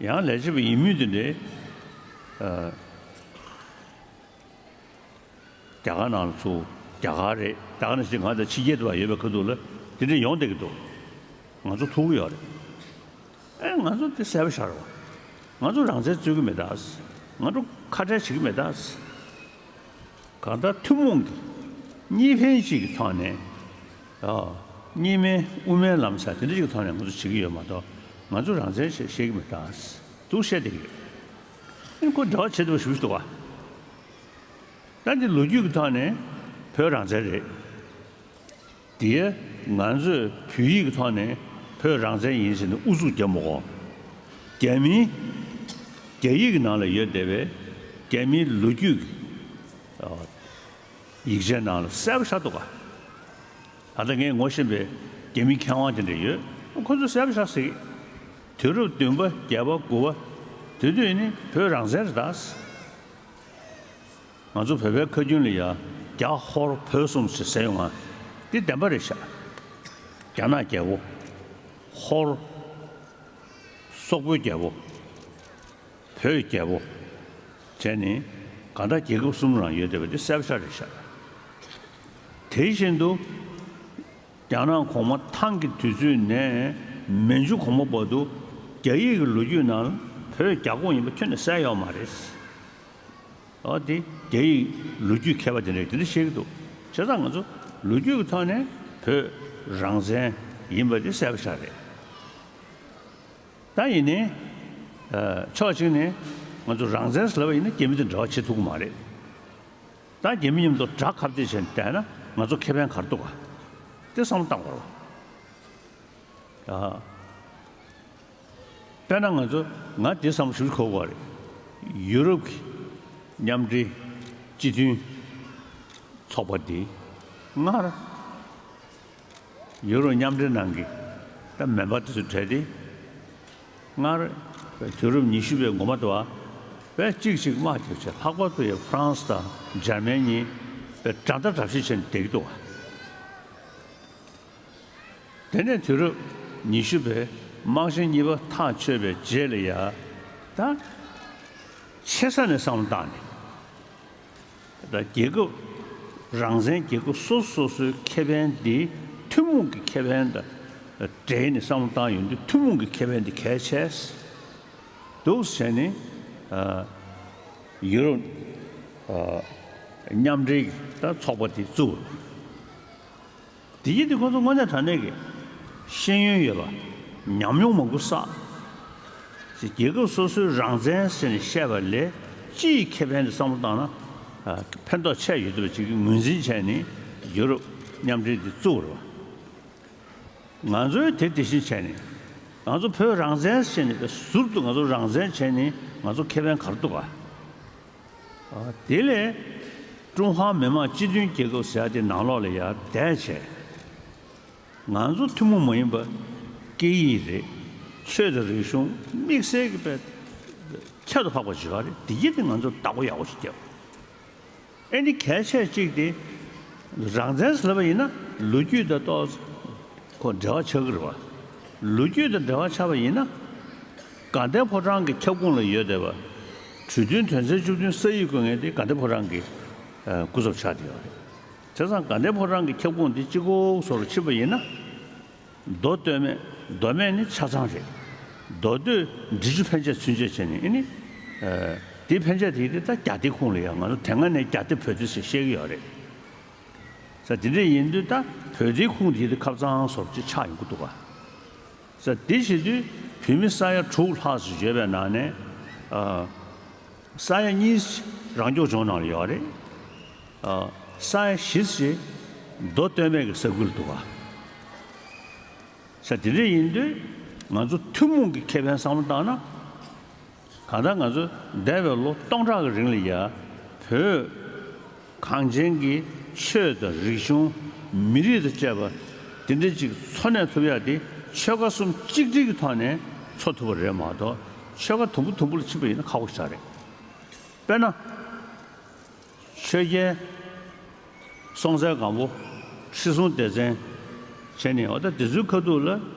ཡང་ལས་བྱེད་པ་ཡིན་མུས་དེ་འདྲས་ཨ། རྒྱ་གར་ནང་ལ་ཚུར་རྒྱ་གར་རེད་ད་ག་ནང་བཞིན་ང་དང་ཕྱི་རྒྱལ་དུ་བ་ཡོད་པའི་ཁ་ཐུག་ལ་དེ་འདྲ་ཡོང་བསྡད་ཀྱི་འདུག་ང་ཚོ་ཐུག་གི་ཡོད་རེད། ཨེ་ང་ཚོ་དེ་གསལ་པོ་ཤར་བ། ང་ཚོ་རང་བཙན་རྩོད་ཀྱི་མེད་ད། ང་ཚོ་ཁ་བྲལ་བྱེད་ཀྱི་མེད་ད། གང་ལྟར་ཐུན་མོང་གི་གཉིས་ཕན་གཅིག་གི་ཐོག་ནས་ཨ་གཉིས་སྨན་དབུ་མའི་ལམ་ཟེར་དེ་འདྲ་ཅིག་གི་ཐོག་ནས་ང་ཚོ་བྱེད་ཀྱི་ཡོད་མ་གཏོགས་ང་ཚོ་རང་བཙན་ཞེས་བཤད་ཀྱི་མེད་ད། འདུག་བཤད་བསྡད་ཀྱི་ཡོད། ཨེ་ཁོ་འབྲེལ་བ་བྱེད་ཐུབ་པ་ཞུ་ཞུ་འདུག་ག་ད་འདི་ལོ་རྒྱུས་ཀྱི་ཐོག་ནས་བོད་རང་བཙན་རེད། དེ་ང་ཚོས་བོད་ཡིག་གི་ཐོག་ནས་བོད་རང་བཙན་ཡིན་ཟེར་ནས་ཨུ་ཚུགས་རྒྱབ་མ་དགོས། རྒྱ་མིའི་རྒྱ་ཡིག་གི་ནང་ལ་ཡོད་བསྡད་པའི་རྒྱ་མིའི་ལོ་རྒྱུས་ཀྱི་ཡིག་ཆའི་ནང་ལ་གསལ་པོ་ཤར་འདུག་ག་ད་ལྟ་ངས་ངོ་ཤེས་པའི་རྒྱ་མི་མཁས་དབང་དེ་འདྲ་ཡོད། ཁོ་ཚོས་གསལ་པོ་ཤར་ཟེར་གི། དུས་རབས་བདུན་པ་བརྒྱད་པ་དགུ་པ་དེ་དུས་ནི་བོད་རང་བཙན་རེད་ད། ང་ཚོ་བོད་པའི་ཁ་རྒྱུན་ལ་ཡ་རྒྱ་ཧོར་བོད་གསུམ་ཞེས་ཟེར་ཡོང་ང་འདི་བདེན་པ་རེད་ཤག་རྒྱ་ནག་རྒྱལ་པོ། ཧོར། སོག་པོའི་རྒྱལ་པོ། བོད་རྒྱལ་པོ། བྱས་ནས་གང་ལྟར་རྒྱལ་ཁབ་གསུམ་རང་ཡོད་བསྡད་པ་འདི་གསལ་པོ་ཤར་རེད་ཤག་དེ་བཞིན་དུ་རྒྱ་ནག་གོང་མ་ཐང་གི་དུས་ཚོད་ནས་མན་ཇུ་གོང་མ་བར་དུ་རྒྱ་ཡིག་གི་ལོ་རྒྱུས་ནང་བོད་རྒྱ་ཁོངས་ཡིན་པ་ཁྱོན་ནས་གསལ་ཡོད་མ་རེད། འོ་དེ་རྒྱ་ཡིག་ལོ་རྒྱུས་མཁས་པ་དེ་འདྲས་དེ་འདྲ་བཤད་ཀྱི་འདུག་བྱས་ཙང་ང་ཚོ་ལོ་རྒྱུས་ཀྱི་ཐོག་ནས་བོད་རང་བཙན་ཡིན་པ་དེ་གསལ་པོ་ཤར་རེད། ད་ཡིན་ནའི་ཕྱོགས་གཅིག་ནས་ང་ཚོ་རང་བཙན་ཟེར་ལབ་པ་ཡིན་ན་རྒྱ་མི་དང་འབྲེལ་བ་བྱེད་ཐུབ་ཀྱི་མ་རེད། ད་རྒྱ་མི་མཉམ་དུ་དགྲ་ཁ་གཏད་བྱས་ནས་བསྡད་ན་ང་ཚོ་ཁེ་ཕན་ག་རེ་འདུག་ག་དེ་བསམ་བློ་བཏང་དགོས་རེད། ཨ། དཔེར་ན་ང་ཚོ་ང་དེ་བསམ་བློ་ཞིབ་གོ་དགོས་རེད། ཡུ་རོབ་ཀྱི་མཉམ་འབྲེལ་སྤྱི་མཐུན་ཚོགས་པ་འདི་སྔར་ཡུ་རོབ་མཉམ་འབྲེལ་ནང་གི་ད་མེམ་བར་དེ་ཚོ་གྲས་དེ་སྔར་དུས་རབས་ཉི་ཤུ་པའི་འགོ་མ་དུ་བ་བས་གཅིག་གཅིག་དམག་རྒྱབ་བྱས་ལྷག་པར་དུ་ཡང་ཧྥ་རན་སི་དང་འཇར་མན་གཉིས་བས་དགྲ་ཟླ་དགྲ་བཤེས་བྱས་ནས་བསྡད་ཀྱི་འདུག་བ། དེ་ནས་དུས་རབས་ཉི་ཤུ་པའི་དམག་ཆེན་གཉིས་པ་ཐག་ཆོད་པའི་རྗེས་ལ་ཡ་ད་ཆེ་ས་ནས་བསམ་བློ་བཏང་ནས་ད་རྒྱལ་ཁབ་རང་བཙན་རྒྱལ་ཁབ་སོ་སོ་སོའི་ཁེ་ཕན་འདི་ཐུན་མོང་གི་ཁེ་ཕན་དང་འབྲེལ་ནས་བསམ་བློ་བཏང་ཡོང་དུས་ཐུན་མོང་གི་ཁེ་ཕན་འདི་གལ་ཆེ་འདུག་ཟེར་ནས་ཡུ་རོབ་མཉམ་འབྲེལ་གྱི་ད་ཚོགས་པ་དེ་བཙུགས། དེ་ཡིན་དུས་ཁོ་ཚོ་དངོས་གནས་དྲང་གནས་ཀྱི་ཤེས་ཡོན་ཡོད་པ། ཉམས་མྱོང་མང་པོ་བསགས། རྒྱལ་ཁབ་སོ་སོའི་རང་བཙན་ཟེར་ནས་བཤད་པ་ལས་སྤྱིའི་ཁེ་ཕན་དུ་བསམ་བློ་བཏང་ན་ཕན་ཐོགས་ཆེ་ཡོད་འདུག་པ་ཅིག་གི་ངོས་འཛིན་བྱས་ནས་ཡུ་རོབ་མཉམ་འབྲེལ་དེ་བཙུགས་པ་རེད་བ། ང་ཚོས་དེ་དེ་བཞིན་བྱས་ནས་ང་ཚོ་བོད་རང་བཙན་ཟེར་ནས་ཟུར་དུ་ང་ཚོ་རང་བཙན་བྱས་ནས་ང་ཚོ་ཁེ་ཕན་ག་རེ་འདུག་ག་དེ་ལས་ཀྲུང་ཧྭ་མི་དམངས་སྤྱི་མཐུན་རྒྱལ་ཁབ་ཟེར་ཡ་དེ་ནང་ལོགས་ལ་ཡར་བསྡད་བྱས། ང་ཚོ་ཐུན་མོང་མ་ཡིན་པ་སྐད་ཡིག་རེད། ཆོས་དང་རིག་གཞུང་དམིགས་བསལ་གྱི་དཔེ་ཁྱད་དུ་འཕགས་པ་ཞིག་ཡོད་རེད། དེ་ཡིན་དེ་ང་ཚོ་བདག་པོ་ཡག་པོ་ཞིག་བརྒྱབ། ཨེ་ནི་གལ་ཆེ་གཅིག་དེ་རང་བཙན་ཟེར་ལབ་པ་ཡིན་ན་ལོ་རྒྱུས་དང་ཏོག་ཙམ་ཁོ་འབྲེལ་བ་ཆགས་ཀྱི་རེད་བ། ལོ་རྒྱུས་དང་འབྲེལ་བ་ཆགས་པ་ཡིན་ན། དགའ་ལྡན་ཕོ་བྲང་གི་ཁྱབ་ཁོངས་ལ་ཡོད་བསྡད་པ། གྲོས་མཐུན་དོན་ཚན་བཅུ་བདུན་ས་ཡིག་བཀོད་མཁན་དེ་དགའ་ལྡན་ཕོ་བྲང་གི་ཨ་སྐུ་ཚབ་ཆགས་བསྡད་ཡོད་རེད། བྱས་ཙང་དགའ་ལྡན་ཕོ་བྲང་གི་ཁྱབ་ཁོངས་དེ་གཅིག་པོ་བཟོ་འདྲ་ཕྱིན་པ་ཡིན་ན། མདོ་སྟོད་སྨད། མདོ་སྨད་ནི་ཆ་ཚང་རེད། མདོ་སྟོད་འབྲི་ཆུ་ཕན་ཆད་ཚུན་ཆད་བྱས་ནས་ཨེ་ནི། ཨ་དེ་ཕན་ཆད་དེ་དེ་ད་རྒྱ་སྡེའི་ཁོངས་ལ་ཡ། ང་ཚོ་དེ་སྔ་ནས་རྒྱ་སྡེ་བོད་སྡེ་ཟེར་བཤད་ཀྱི་ཡོད་རེད། ས་དེ་འདྲ་ཡིན་དུས་ད་བོད་སྡེའི་ཁོངས་དེ་དེ་ཁབ་གཙང་བཟོ་འདྲ་ཅིག་ཆགས་ཡོང་གི་འདུག་ག། ས་དེ་བྱེད་དུས་བོད་མི་ས་ཡ་དྲུག་ལྷག་ཙམ་ཡོད་པའི་ནང་ནས། ཨ་ས་ཡ་གཉིས་རང་སྐྱོང་ལྗོངས་ནང་ལ་ཡོད་རེད། ཨ་ས་ཡ་བཞི་ཙམ་མདོ་སྟོད་སྨད་ཀྱི་ས་ཁུལ་འདུག་ག། ས་དེ་འདྲ་ཡིན་དུས་ང་ཚོ་ཐུན་མོང་གི་ཁེ་ཕན་བསམ་བློ་བཏང་ན། གང་ལྟར་ང་ཚོ་འདས་པའི་ལོ་སྟོང་ཕྲག་གི་རིང་ལ་ཡ། བོད་གངས་ཅན་གྱི་ཆོས་དང་རིག་གཞུང་། མི་རིགས་དང་བཅས་པ་དེ་འདྲ་ཅིག་འཚོ་གནས་ཐུབ་ཡག་དེ་ཆོལ་ཁ་གསུམ་གཅིག་སྒྲིལ་གྱི་ཐོག་ནས་འཚོ་ཐུབ་པ་རེད་མ་གཏོགས། ཆོལ་ཁ་དུམ་བུ་དུམ་བུ་ལ་ཕྱིན་པ་ཡིན་ན་ཁག་པོ་ཞིག་རེད། དཔེར་ན། ཆོས་རྒྱལ་སྲོང་བཙན་སྒམ་པོ། ཁྲི་སྲོང་ལྡེ་བཙན་བྱས་ནས། འོ་ད་དེ་ཚོའི་ཁ་ཐུག་ལ།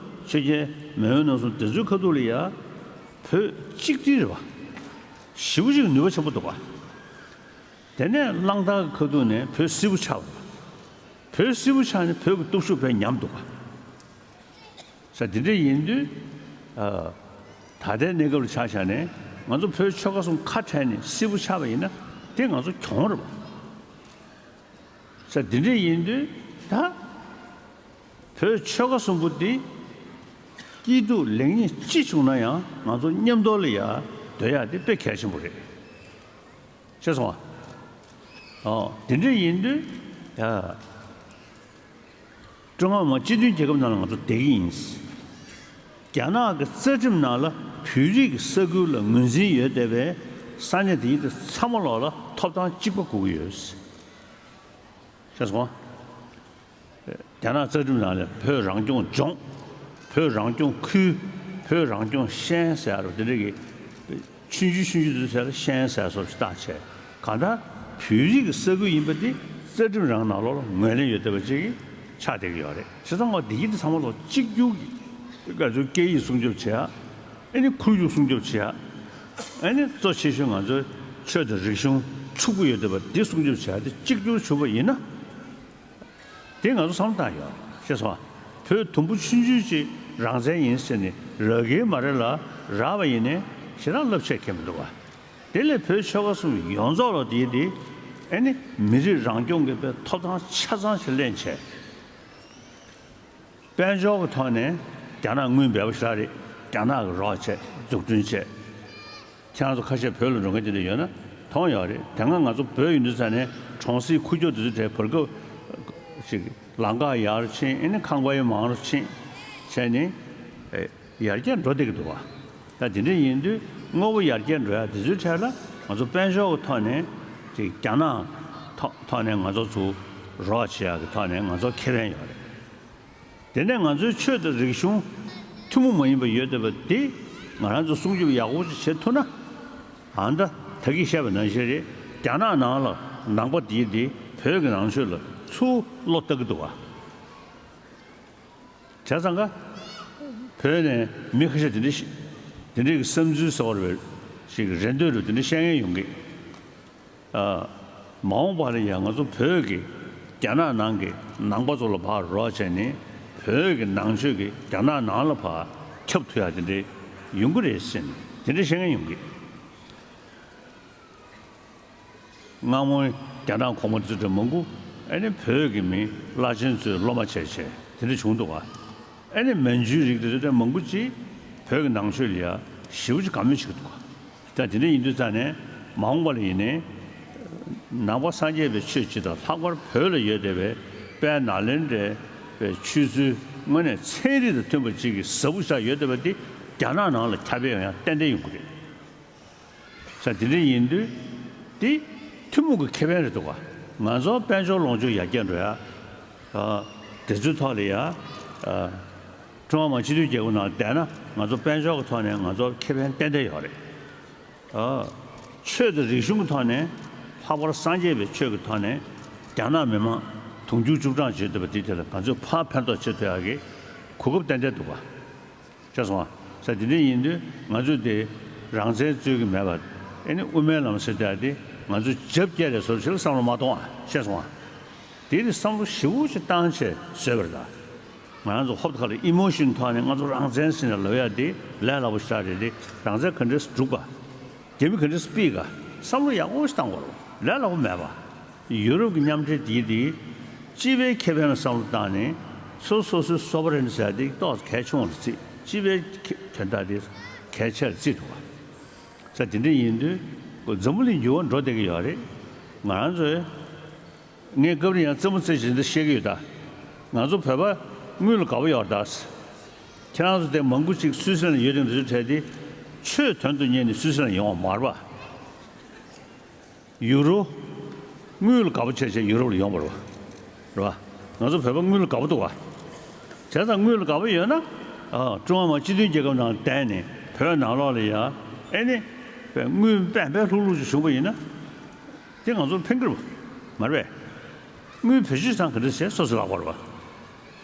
ཆོས་རྒྱལ་མེས་དབོན་རྣམ་གསུམ་དེ་ཚོའི་ཁ་ཐུག་ལ་ཡ། བོད་གཅིག་སྒྲིལ་རེད་པ། ཞེ་པོ་ཅིག་ནུས་པ་ཆེན་པོ་འདུག་ག། དེ་ནས་གླང་དར་གྱི་ཁ་ཐུག་ནས་བོད་སིལ་བུ་ཆགས་པ། བོད་སིལ་བུ་ཆགས་ནས་བོད་ཀྱི་སྟོབས་ཤུགས་དཔེ་ཉམས་འདུག་ག། ས་དེ་འདྲ་ཡིན་དུས། ཨ་ད་ལྟའི་གནས་སྐབས་ལ་ཆ་བཞག་ནས་ང་ཚོ་བོད་ཆོལ་ཁ་གསུམ་ཁ་བྲལ་ནས་སིལ་བུ་ཆགས་པ་ཡིན་ན། དེ་ང་ཚོ་གྱོང་རེད་པ། ས་དེ་འདྲ་ཡིན་དུས་ད་བོད་ཆོལ་ཁ་གསུམ་པོ་འདི་སྐྱིད་སྡུག་ལེགས་ཉེས་ཅི་བྱུང་ན་ཡང་ང་ཚོ་མཉམ་དུ་ལ་ཡ་སྡོད་ཡག་དེ་དཔེ་གལ་ཆེན་པོ་རེད། ཤེས་སོང་ཨ། ཨོ་དེ་འདྲ་ཡིན་དུས་ཡ། ཀྲུང་ཧྭ་མི་དམངས་སྤྱི་མཐུན་རྒྱལ་ཁབ་ནང་ལ་ང་ཚོ་བསྡད་ཀྱི་ཡིན། རྒྱ་ནག་གི་རྩ་ཁྲིམས་ནང་ལ་བོད་རིགས་ཀྱི་ས་ཁུལ་ལ་ངོས་འཛིན་ཡོད་བསྡད་པའི་ས་གནས་དེ་ཚོ་ཚང་མ་ལོག་ལ་ཐོབ་ཐང་གཅིག་པ་དགོས་ཀྱི་ཡོད། ཤེས་སོང་ཨ། རྒྱ་ནག་རྩ་ཁྲིམས་ནང་ལ་བོད་རང་སྐྱོང་ལྗོངས། བོད་རང་སྐྱོང་ཁུལ། བོད་རང་སྐྱོང་ཤན་ཟེར་ཡ་རུ་དེ་འདྲ་གི། ཆུང་ཆུང་ཆུང་ཆུང་དེ་ཚོ་ལ་ཤན་ཟེར་སོགས་ཤིག་བཏགས་བྱས། གང་ལྟར་བོད་རིགས་ཀྱི་ས་ཁུལ་ཡིན་པ་དེ་རྩ་ཁྲིམས་རང་ནང་ལོགས་ལ་ངོས་ལེན་ཡོད་བསྡད་པ་ཅིག་ཆགས་བསྡད་ཀྱི་ཡོད་རེད། བྱས་ཙང་འོ་འདི་གི་དེ་ཚང་མ་ལོག་གཅིག་གྱུར་གྱི་ང་ཚོའི་སྐད་ཡིག་སྲུང་སྐྱོབ་བྱེད་ཡ། ཨ་ནི་ཁོར་ཡུག་སྲུང་སྐྱོབ་བྱེད་ཡ། ཨ་ནི་གཙོ་ཆེ་ཤོས་ང་ཚོའི་ཆོས་དང་རིག་གཞུང་ཕྱུག་པོ་ཡོད་བསྡད་པ་འདི་སྲུང་སྐྱོབ་བྱེད་ཡ་དེ་གཅིག་གྱུར་བྱུང་བ་ཡིན་ན། དེ་ང་ཚོ་བསམ་བློ་བཏང་ཡོད། ཤེས་སོང་ཨ། བོད་དུམ་བུ་ཆུང་ཆུང་ཅིག་རང་བཙན་ཡིན་ཟེར་ནས་རག་གི་མ་རེད་ལ། རག་པ་ཡིན་ནའི་ཞེ་དྲག་རླབས་ཆེ་གི་མི་འདུག་ག། དེ་ལས་བོད་ཆོལ་ཁ་གསུམ་ཡོངས་རྫོགས་ལ་དེ་དེ་ཨ་ནི་མི་རིགས་རང་སྐྱོང་གི་དཔེ་ཐོབ་ཐང་ཆ་ཚང་ཞིག་ལེན་བྱས། དཔལ་འབྱོར་གྱི་ཐོག་ནས་རྒྱ་ནག་དངུལ་འབེལ་པོ་ཞེ་དྲག་རེད། རྒྱ་ནག་གི་རོགས་བྱས། འཛུགས་སྐྲུན་བྱས། ཁྱེད་རང་ཚོ་ཁ་ཤས་བོད་ལ་འགྲོ་མཁན་དེ་འདྲ་ཡོད་ན་མཐོང་ཡོད་རེད། དེ་སྔ་ང་ཚོ་བོད་ཡོད་དུས་ཙ་ནས་གྲོང་གསེབ་ཁུག་ཀྱོག་དེ་ཚོའི་གྲས་བར་སྐབས་ཤིག་ལམ་ཁ་ཡག་རུ་ཕྱིན། ཨ་ནི་ཁང་པ་ཡང་མང་རུ་ཕྱིན་བྱས་ནས་ཨེ་ཡར་རྒྱས་འགྲོ་བསྡད་ཀྱི་འདུག་བ། ད་དེ་འདྲ་ཡིན་དུས་དངོས་པོ་ཡར་རྒྱས་འགྲོ་ཡ་དེ་ཚོའི་གྲས་ལ་ང་ཚོ་དཔལ་འབྱོར་གྱི་ཐོག་ནས་ཅིག་རྒྱ་ནག་ཐོག་ཐོག་ནས་ང་ཚོ་ཚུར་རོགས་བྱེད་ཡ་གི་ཐོག་ནས་ང་ཚོ་ཁེ་ཕན་ཡོད་རེད། དེ་ནས་ང་ཚོའི་ཆོས་དང་རིག་གཞུང་ཐུན་མོང་མ་ཡིན་པ་ཡོད་བསྡད་པ་དེ་ང་རང་ཚོ་སྲུང་སྐྱོབ་ཡག་པོ་ཅིག་བྱེད་ཐུབ་ན། ཨ་ད་ད་གིན་བཤད་པ་ནང་བཞིན་རེད། རྒྱ་ནག་ནང་ལ་ནང་པ་དེ་དེ་བོད་ཀྱི་ནང་ཆོས་ལ་ཚུར་བློ་བཏང་གི་འདུག་ག། བྱས་ཙང་ཀ་བོད་ནས་མི་ཁ་ཤས་དེ་འདྲ་ཞིག་དེ་འདྲའི་གི་བསམ་ཚུལ་ཟེར་བ་རེད་པས། ཞིག་རེ་འདོད་རུ་དེ་འདྲ་བཤད་མཁན་ཡོང་གི། ཨ། མ་འོངས་པ་ལ་ཡང་ང་ཚོ་བོད་ཀྱི་རྒྱ་ནག་ནང་གི་ནང་པ་ཚོ་ལ་ཕར་རོགས་བྱས་ནས་བོད་ཀྱི་ནང་ཆོས་ཀྱི་རྒྱ་ནག་ནང་ལ་ཕར་ཁྱབ་ཐུབ་ཡ་དེ་འདྲ་ཡོང་གི་རེད་ཟེར་ནས་དེ་འདྲ་བཤད་མཁན་ཡོང་གི། སྔ་མོའི་རྒྱ་ནག་གོང་མ་དེ་ཚོ་འདྲ་མང་པོ་ཨ་ནི་བོད་ཀྱི་མི་བླ་ཆེན་ཚོའི་སློབ་མ་བྱས་བྱས་དེ་འདྲ་བྱུང་འདུག་ག། ཨ་ནི་མན་ཇུའི་རིགས་དེ་ཚོ་འདྲ་མང་པོ་ཅིག་བོད་ཀྱི་ནང་ཆོས་ལ་ཡ་ཞེ་པོ་ཅིག་དགའ་མོས་བྱེད་ཀྱི་འདུག་ག། ད་དེ་འདྲ་ཡིན་དུས་ཙ་ནས་མ་འོངས་པ་ལ་ཡིན་ནའི་ནང་པ་སངས་རྒྱས་པའི་ཆོས་སྤྱི་དང་ལྷག་པར་བོད་ལ་ཡོད་བསྡད་པའི་དཔལ་ནཱ་ལེནྡྲའི་ཆོས་ཚུལ་དངོས་གནས་ཚན་རིག་དང་མཐུན་པ་ཅིག་གི་ཟབ་པོ་ཆགས་ཡོད་བསྡད་པ་འདི་རྒྱ་ནག་ནང་ལ་ཁྱབ་སྤེལ་ཡོང་ཡ་ཏན་ཏན་ཡོང་གི་རེད། ས་དེ་འདྲ་ཡིན་དུས་དེ་ཐུན་མོང་གི་ཁེ་ཕན་རེད་འདུག་ག། ང་ཚོ་དཔལ་འབྱོར་ལོངས་སྤྱོད་ཡར་རྒྱས་འགྲོ་ཡ། ཨ། དེ་ཚོའི་ཐོག་ལ་ཡ། ཨ། ཀྲུང་ཧྭ་མི་དམངས་སྤྱི་མཐུན་རྒྱལ་ཁབ་ནང་བསྡད་ན་ང་ཚོ་དཔལ་འབྱོར་གྱི་ཐོག་ནས་ང་ཚོ་ཁེ་ཕན་ཏན་ཏན་ཡོད་རེད། ཨ། ཆོས་དང་རིག་གཞུང་གི་ཐོག་ནས་ལྷག་པར་སངས་རྒྱས་པའི་ཆོས་ཀྱི་ཐོག་ནས་རྒྱ་ནག་མི་དམངས་དུང་ཕྱུར་བཅུ་གྲངས་བྱེད་ཐུབ་པ་དེ་དེ་ལ་ང་ཚོས་ཕར་ཕན་ཐོགས་བྱེད་ཐུབ་ཡག་གི་གོ་སྐབས་ཏན་ཏན་འདུག་ག། ཤེས་སོང་ང་། ས་དེ་འདྲ་ཡིན་དུས་ང་ཚོས་དེ་རང་བཙན་རྩོད་ཀྱི་མེད་པ། ཨེ་ནི་དབུ་མའི་ལམ་ཟེར་དེ་དེ་ང་ཚོས་རྒྱབ་བསྐྱལ་རེད་བཟོ་ཞིག་ལ་བསམ་བློ་མ་གཏོང་ཨ། ཤེས་སོང་ང་། དེ་ནི་བསམ་བློ་ཞེ་པོ་ཞིག་བཏང་བྱས་བཟོས་པ་རེད་ད། ང་རང་ཚོ་ཧོབ་ཁ་ལ་ཨི་མོ་ཤོན་ཐོག་ནས་ང་ཚོ་རང་བཙན་ཟེར་ནས་ལབ་ཡ་དེ་ལས་སླ་པོ་ཞིག་རེད་དེ། རང་བཙན་ག་འདྲས་སྒྲུབ་ག་རྒྱ་མི་ག་འདྲས་སྤེལ་ག་བསམ་བློ་ཡག་པོ་ཞིག་བཏང་དགོས་རེད། ལས་སླ་པོ་མེད་པ། ཡུ་རོབ་ཀྱི་མཉམ་འབྲེལ་དེ་དེ་སྤྱི་པའི་ཁེ་ཕན་ལ་བསམ་བློ་བཏང་ནས་སོ་སོ་སོའི་སོ་བ་རེན་ཟེར་དེ་ཏོག་ཙམ་གལ་ཆུང་བ་རེད་ཅེས། སྤྱི་པའི་ཁེ་དོན་དག་དེ་གལ་ཆེ་རུ་བརྩིས་འདུག་བ། ས་དེ་འདྲ་ཡིན་དུས་འཛམ་བུ་གླིང་འགྱུར་བ་འགྲོ་བསྡད་ཀྱི་ཡོད་རེད། ང་རང་ཚོས། ངས་སྐབས་རེ་ཡང་རྩེད་མོ་རྩེ་བཞིན་དུ་བཤད་ཀྱི་ཡོད་ད། ང་ཚོ་བོད་པ་དངུལ་ལ་དགའ་པོ་ཡོད་ད། ཁྱེད་རང་ཚོ་དེ་མང་པོ་ཅིག་སུད་སི་ལན་ཡོད་དེ་འདི་ཚོ་བྲལ་ཏེ། ཆོས་དོན་དུ་གཉེར་ནས་སུད་སི་ལན་ཡོང་བ་མ་རེད་པ། ཡུ་རོ། དངུལ་ལ་དགའ་པོ་བྱས་བྱས་ཡུ་རོབ་ལ་ཡོང་བ་རེད་པ། རེད་པ། ང་ཚོ་བོད་པ་དངུལ་ལ་དགའ་པོ་འདུག་བ། བྱས་ཙང་དངུལ་ལ་དགའ་པོ་ཡོད་ན། ཨ། ཀྲུང་ཧྭ་མི་དམངས་སྤྱི་མཐུན་རྒྱལ་ཁབ་ནང་བསྡད་ནས་བོད་ནང་ལོགས་ལ་ཡ། ཨེ་ནི། དངུལ་པན་པན་ལྷུག་ལྷུག་ཅིག་བྱུང་བ་ཡིན་ན། དེ་ང་ཚོར་ཕན་གྱི་རེད་པ། མ་རེད་པས། དངུལ་བེད་སྤྱོད་བཏང་ག་འདྲ་བྱས་སོ་སོ་ལག་པར་བ།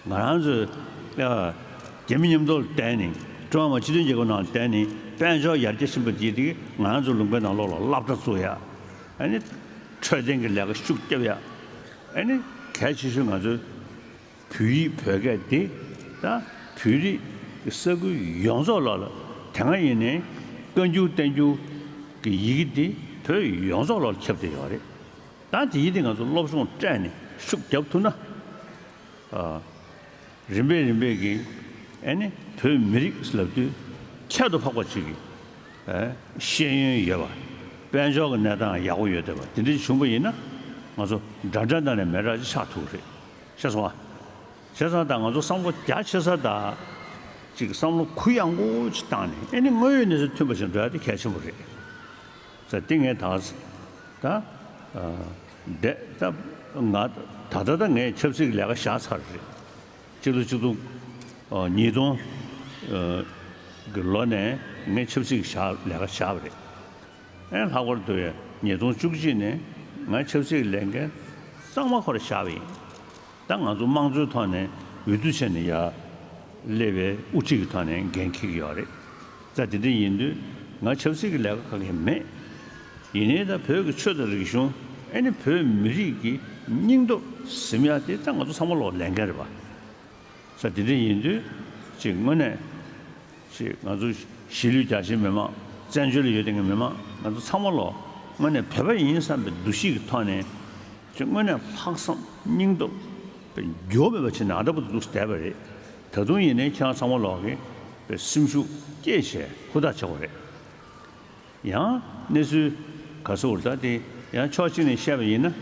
ང་རང་ཚོས་ཡ། རྒྱ་མི་མཉམ་དུ་བསྡད་ནས་ཀྲུང་ཧྭ་མི་དམངས་སྤྱི་མཐུན་རྒྱལ་ཁབ་ནང་བསྡད་ནས་དཔལ་འབྱོར་ཡར་རྒྱས་ཕྱིན་པ་དེ་དེ་ང་རང་ཚོ་ལུང་པའི་ནང་ལོགས་ལ་སློབ་གྲྭ་བཙུགས་ཡ། ཨ་ནི། འཕྲོད་བསྟེན་གྱི་ལས་ཀ་ཤུགས་རྒྱབ་ཡ། ཨ་ནི། གལ་ཆེ་ཤོས་ང་ཚོའི་བོད་ཡིག་བོད་སྐད་དེ་ད་བོད་རིགས་ཀྱི་ས་ཁུལ་ཡོངས་རྫོགས་ལོགས་ལ་དེ་སྔ་ཡིན་ནའི་བཀའ་འགྱུར་བསྟན་འགྱུར་གྱི་ཡི་གེ་དེ་བོད་ཡོངས་རྫོགས་ལོགས་ལ་ཁྱབ་བསྡད་ཡོད་རེད། ད་དེ་ཡི་དེ་ང་ཚོ་སློབ་སྦྱོང་སྤྲད་ནས་ཤུགས་རྒྱབ་ཐུབ་ན། ཨ། རིམ་པས་རིམ་པས་ཀྱིས་ཨེ་ནི་བོད་མི་རིགས་ལབ་དུས་ཁྱད་དུ་འཕགས་པ་ཅིག་གི་ཨེ་ཤེས་ཡོན་ཡོད་པ། དཔལ་འབྱོར་གྱི་གནས་སྟངས་ཡག་པོ་ཡོད་བསྡད་པ་དེ་འདྲ་བྱུང་པ་ཡིན་ན། ང་ཚོ་འདྲ་འདྲ་འདྲ་ནས་མི་འདྲ་ཅིག་ཆགས་ཐུབ་ཀྱི་རེད། ཤེས་སོང་ང་། བྱས་ཙང་ད་ང་ཚོ་བསམ་བློ་རྒྱ་ཆེ་ས་དང་། ཅིག་བསམ་བློ་གུ་ཡངས་པོ་ཅིག་བཏང་ནས་ཨེ་ནི་དངོས་ཡོད་གནས་ཚུལ་མཐུན་པ་ཞིག་འགྲོ་ཡ་དེ་གལ་ཆེན་པོ་རེད། ཟེར་དེ་ངས་ད། ད། ཨ། འདས་ད། ང་ད་ལྟ་ད་ངས་ཆབ་སྲིད་ཀྱི་ལས་ཀ་བཞག་ཚར་རེད། སྤྱི་ལོ་ཆིག་སྟོང་། ཨ། ཉིས་སྟོང་། ཨ། གི་ལོ་ནས་ངས་ཆབ་སྲིད་ཀྱི་བཞག་ལས་ཀ་བཞག་པ་རེད། ཨེ་ལྷག་པར་དུ་ཉིས་སྟོང་བཅུ་གཅིག་ནས་ང་ཆབ་སྲིད་ཀྱི་ལས་འགན་གཙང་མ་ཁོ་རང་བཞག་པ་ཡིན། ད་ང་ཚོ་དམངས་གཙོའི་ཐོག་ནས་འོས་བསྡུ་བྱས་ནས་ཡར་སླེབས་པའི་དབུ་ཁྲིད་ཀྱི་ཐོག་ནས་འགན་འཁྱེར་གྱི་ཡོད་རེད། ད་དེ་འདྲ་ཡིན་དུས་ང་ཆབ་སྲིད་ཀྱི་ལས་ཀ་ག་གེ་མེད། ཡིན་ནའི་ད་བོད་ཀྱི་ཆོས་དང་རིག་གཞུང་ཨེ་ནི་བོད་མི་རིགས་ཀྱི་སྙིང་སྟོབས་ཟིན་ཡ་དེ་ད་ང་ཚོ་ཚང་མ་ལོག་ལས་འགན་རེད་པ། ས་དེ་འདྲ་ཡིན་དུས་ཅིག་དངོས་གནས་ཅིག་ང་ཚོ་གཞིས་ལུས་རྒྱ་ཆེའི་མི་མང་བཙན་བྱོལ་ལ་ཡོད་བསྡད་མཁན་མི་མང་ང་ཚོ་ཚང་མ་ལོག་དངོས་གནས་བོད་པ་ཡིན་བསམ་པའི་འདུ་ཤེས་ཀྱི་ཐོག་ནས་ཅིག་དངོས་གནས་ལྷག་བསམ་སྙིང་སྟོབས་པའི་འགྱུར་བ་མེད་པ་ཅིག་ནང་ལྟ་བུ་དུ་འདུག་བསྡད་པ་རེད། ད་དུང་ཡིན་ནའི་ཁྱེད་རང་ཚང་མ་ལོག་གིས་པའི་སེམས་ཤུགས་བསྐྱེད་བྱས་ཧུར་ཐག་བྱེད་དགོས་རེད། ཡང་གནས་ཚུལ་ག་ཚོད་འོར་ད་དེ་ཡང་ཕྱོགས་གཅིག་ནས་བཤད་པ་ཡིན་ན།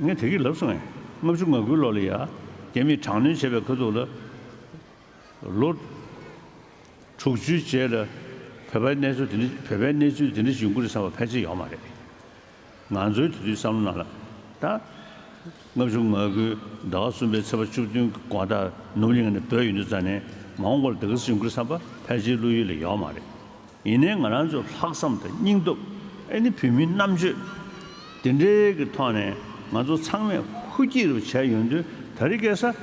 ངས་དེ་གི་ལབ་སོང་ངས། ལྔ་བཅུ་ང་དགུའི་ལོ་ལ་ཡ་རྒྱ་མིས་དྲག་གནོན་བྱས་པའི་ཁ་ཐུག་ལ། ལོ་དྲུག་ཅུའི་རྗེས་ལ་བོད་པའི་གནས་ཚུལ་དེ་འདྲ་བོད་པའི་གནས་ཚུལ་དེ་འདྲ་ཡོང་གི་རེད་བསམ་པ་ཕལ་ཆེར་ཡོད་མ་རེད། ང་ཚོའི་དེ་དུས་བསམ་བློ་ནང་ལ་ད། ལྔ་བཅུ་ང་དགུའི་ཟླ་བ་གསུམ་པའི་ཚེས་པ་བཅུ་བདུན་གྱི་དགོང་དག་ནོར་གླིང་ནས་བྲོས་ཡོང་དུས་ཙ་ནས་མ་འོངས་པར་དེ་ག་ཚོད་ཡོང་གི་རེད་བསམ་པ་ཕལ་ཆེར་བློ་ཡུལ་ལ་ཡོད་མ་རེད། ཡིན་ནའི་ང་རང་ཚོའི་ལྷག་བསམ་དང་སྙིང་སྟོབས་ཨེ་ནི་བོད་མིའི་རྣམ་དཔྱོད་དེ་འདྲའི་གི་ཐོག་ནས་ང་ཚོ་ཚང་མས་ཧུར་སྐྱེད་རུ་བྱས་ཡོང་དུས་ད་རེས་ཁ་སང་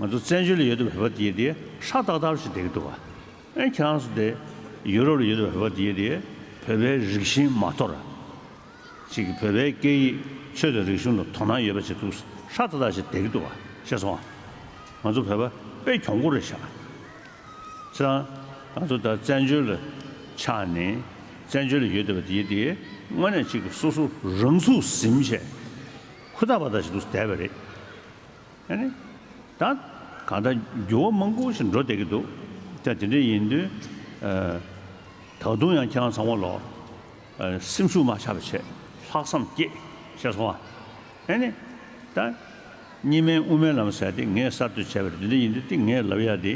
ང་ཚོ་བཙན་བྱོལ་ལ་ཡོད་དུས་བོད་པ་དེ་དེ་ཧྲ་ཏག་ཏག་ཞིག་བསྡད་ཀྱི་འདུག་བ། ཨེ་ཁྱེད་རང་ཚོ་དེ་ཡུ་རོབ་ལ་ཡོད་དུས་བོད་པ་དེ་དེ་བོད་པའི་རིགས་ཤིང་མ་དོར། ཅིག་བོད་པའི་སྐད་ཡིག་ཆོས་དང་རིག་གཞུང་ལ་དོ་སྣང་ཡོད་པ་ཞིག་འདུག་ཧྲ་ཏག་ཏག་ཞིག་བསྡད་ཀྱི་འདུག་བ། ཤེས་སོང་ང་། ང་ཚོ་བོད་པ་དཔེ་གྱོང་པོ་རེད་ཤག་ཁྱེད་རང་ང་ཚོ་ད་བཙན་བྱོལ་ལ་ཆགས་ནས་བཙན་བྱོལ་ལ་ཡོད་བསྡད་པ་དེ་དེ་དངོས་གནས་ཅིག་སོ་སོ་རང་ཚུགས་ཟིན་བྱས་ཧུར་ཐག་པ་ཐག་ཞིག་འདུག་བསྡད་པ་རེད། ཨ་ནི། ད་གང་ལྟར་འགྱུར་བ་མང་པོ་ཞིག་འགྲོ་བསྡད་ཀྱི་འདུག་ད་དེ་འདྲ་ཡིན་དུས། ཨ། ད་དུང་ཡང་ཁྱེད་རང་ཚང་མ་ལོག་ཨ། སེམས་ཤུགས་མ་ཆག་པ་བྱས། ལྷག་བསམ་བསྐྱེད། ཤེས་སོང་ང་། ཨ་ནི། ད་གཉིས་སྨན་དབུ་མའི་ལམ་ཟེར་དེ་ངས་གསར་གཏོད་བྱས་པ་རེད། དེ་འདྲ་ཡིན་དུས་དེ་ངས་ལབ་ཡ་དེ།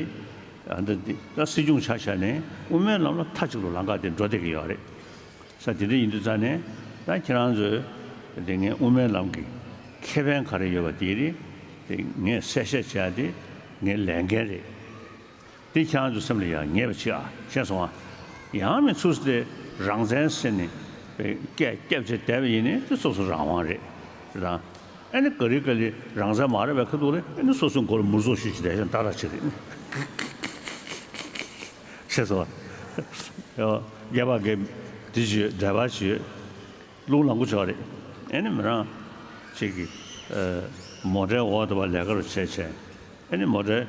ཨ། འདི་འདི་ད་སྲིད་སྐྱོང་ཆ་བཞག་ནས་དབུ་མའི་ལམ་ལ་མཐའ་གཅིག་ཏུ་ལམ་ཁ་དེ་འགྲོ་བསྡད་ཀྱི་ཡོད་རེད། ས་དེ་འདྲ་ཡིན་དུས་ཙང་ནས་ད་ཁྱེད་རང་ཚོས་དེ་ངའི་དབུ་མའི་ལམ་གྱི་ཁེ་ཕན་ག་རེ་ཡོད་པ་དེ་རེད། དེ་ངས་གསལ་བཤད་བྱས་ཏེ་ངའི་ལས་འགན་རེད། དེ་ཁྱེད་རང་ཚོའི་སེམས་ལ་ཡང་ངེས་པ་བྱེད་ཨ། ཤེས་སོང་ཨ། ཡང་མི་ཚུགས་ཏེ་རང་བཙན་ཟེར་ནས་སྐད་རྒྱབ་བྱས་བསྡད་པ་ཡིན་ནའི་དེ་སོ་སོ་རང་དབང་རེད། རེད་དང་། ཨ་ནི་ག་རེ་ག་ལེ་རང་བཙན་མ་རེད་པའི་ཁ་ཐུག་ལ་ཨ་ནི་སོ་སོའི་མགོ་ལ་མུར་ཙོག་ཞུས་ཀྱི་བསྡད་ཡོད་ཏག་ཏག་ཅིག་རེད། ཤེས་སོང་། ཡོ། རྒྱ་པ་གི་དེ་ཞུས་འདྲ་པར་ཞུས། རླུང་ལངས་པོ་ཆོག་རེད། ཨེ་ནི་མི་རང་ཅིག་གི་མོ་ཊའི་འོག་དེ་བ་ལས་ཀ་རུ་བྱས་བྱས། ཨེ་ནི་མོ་ཊའི་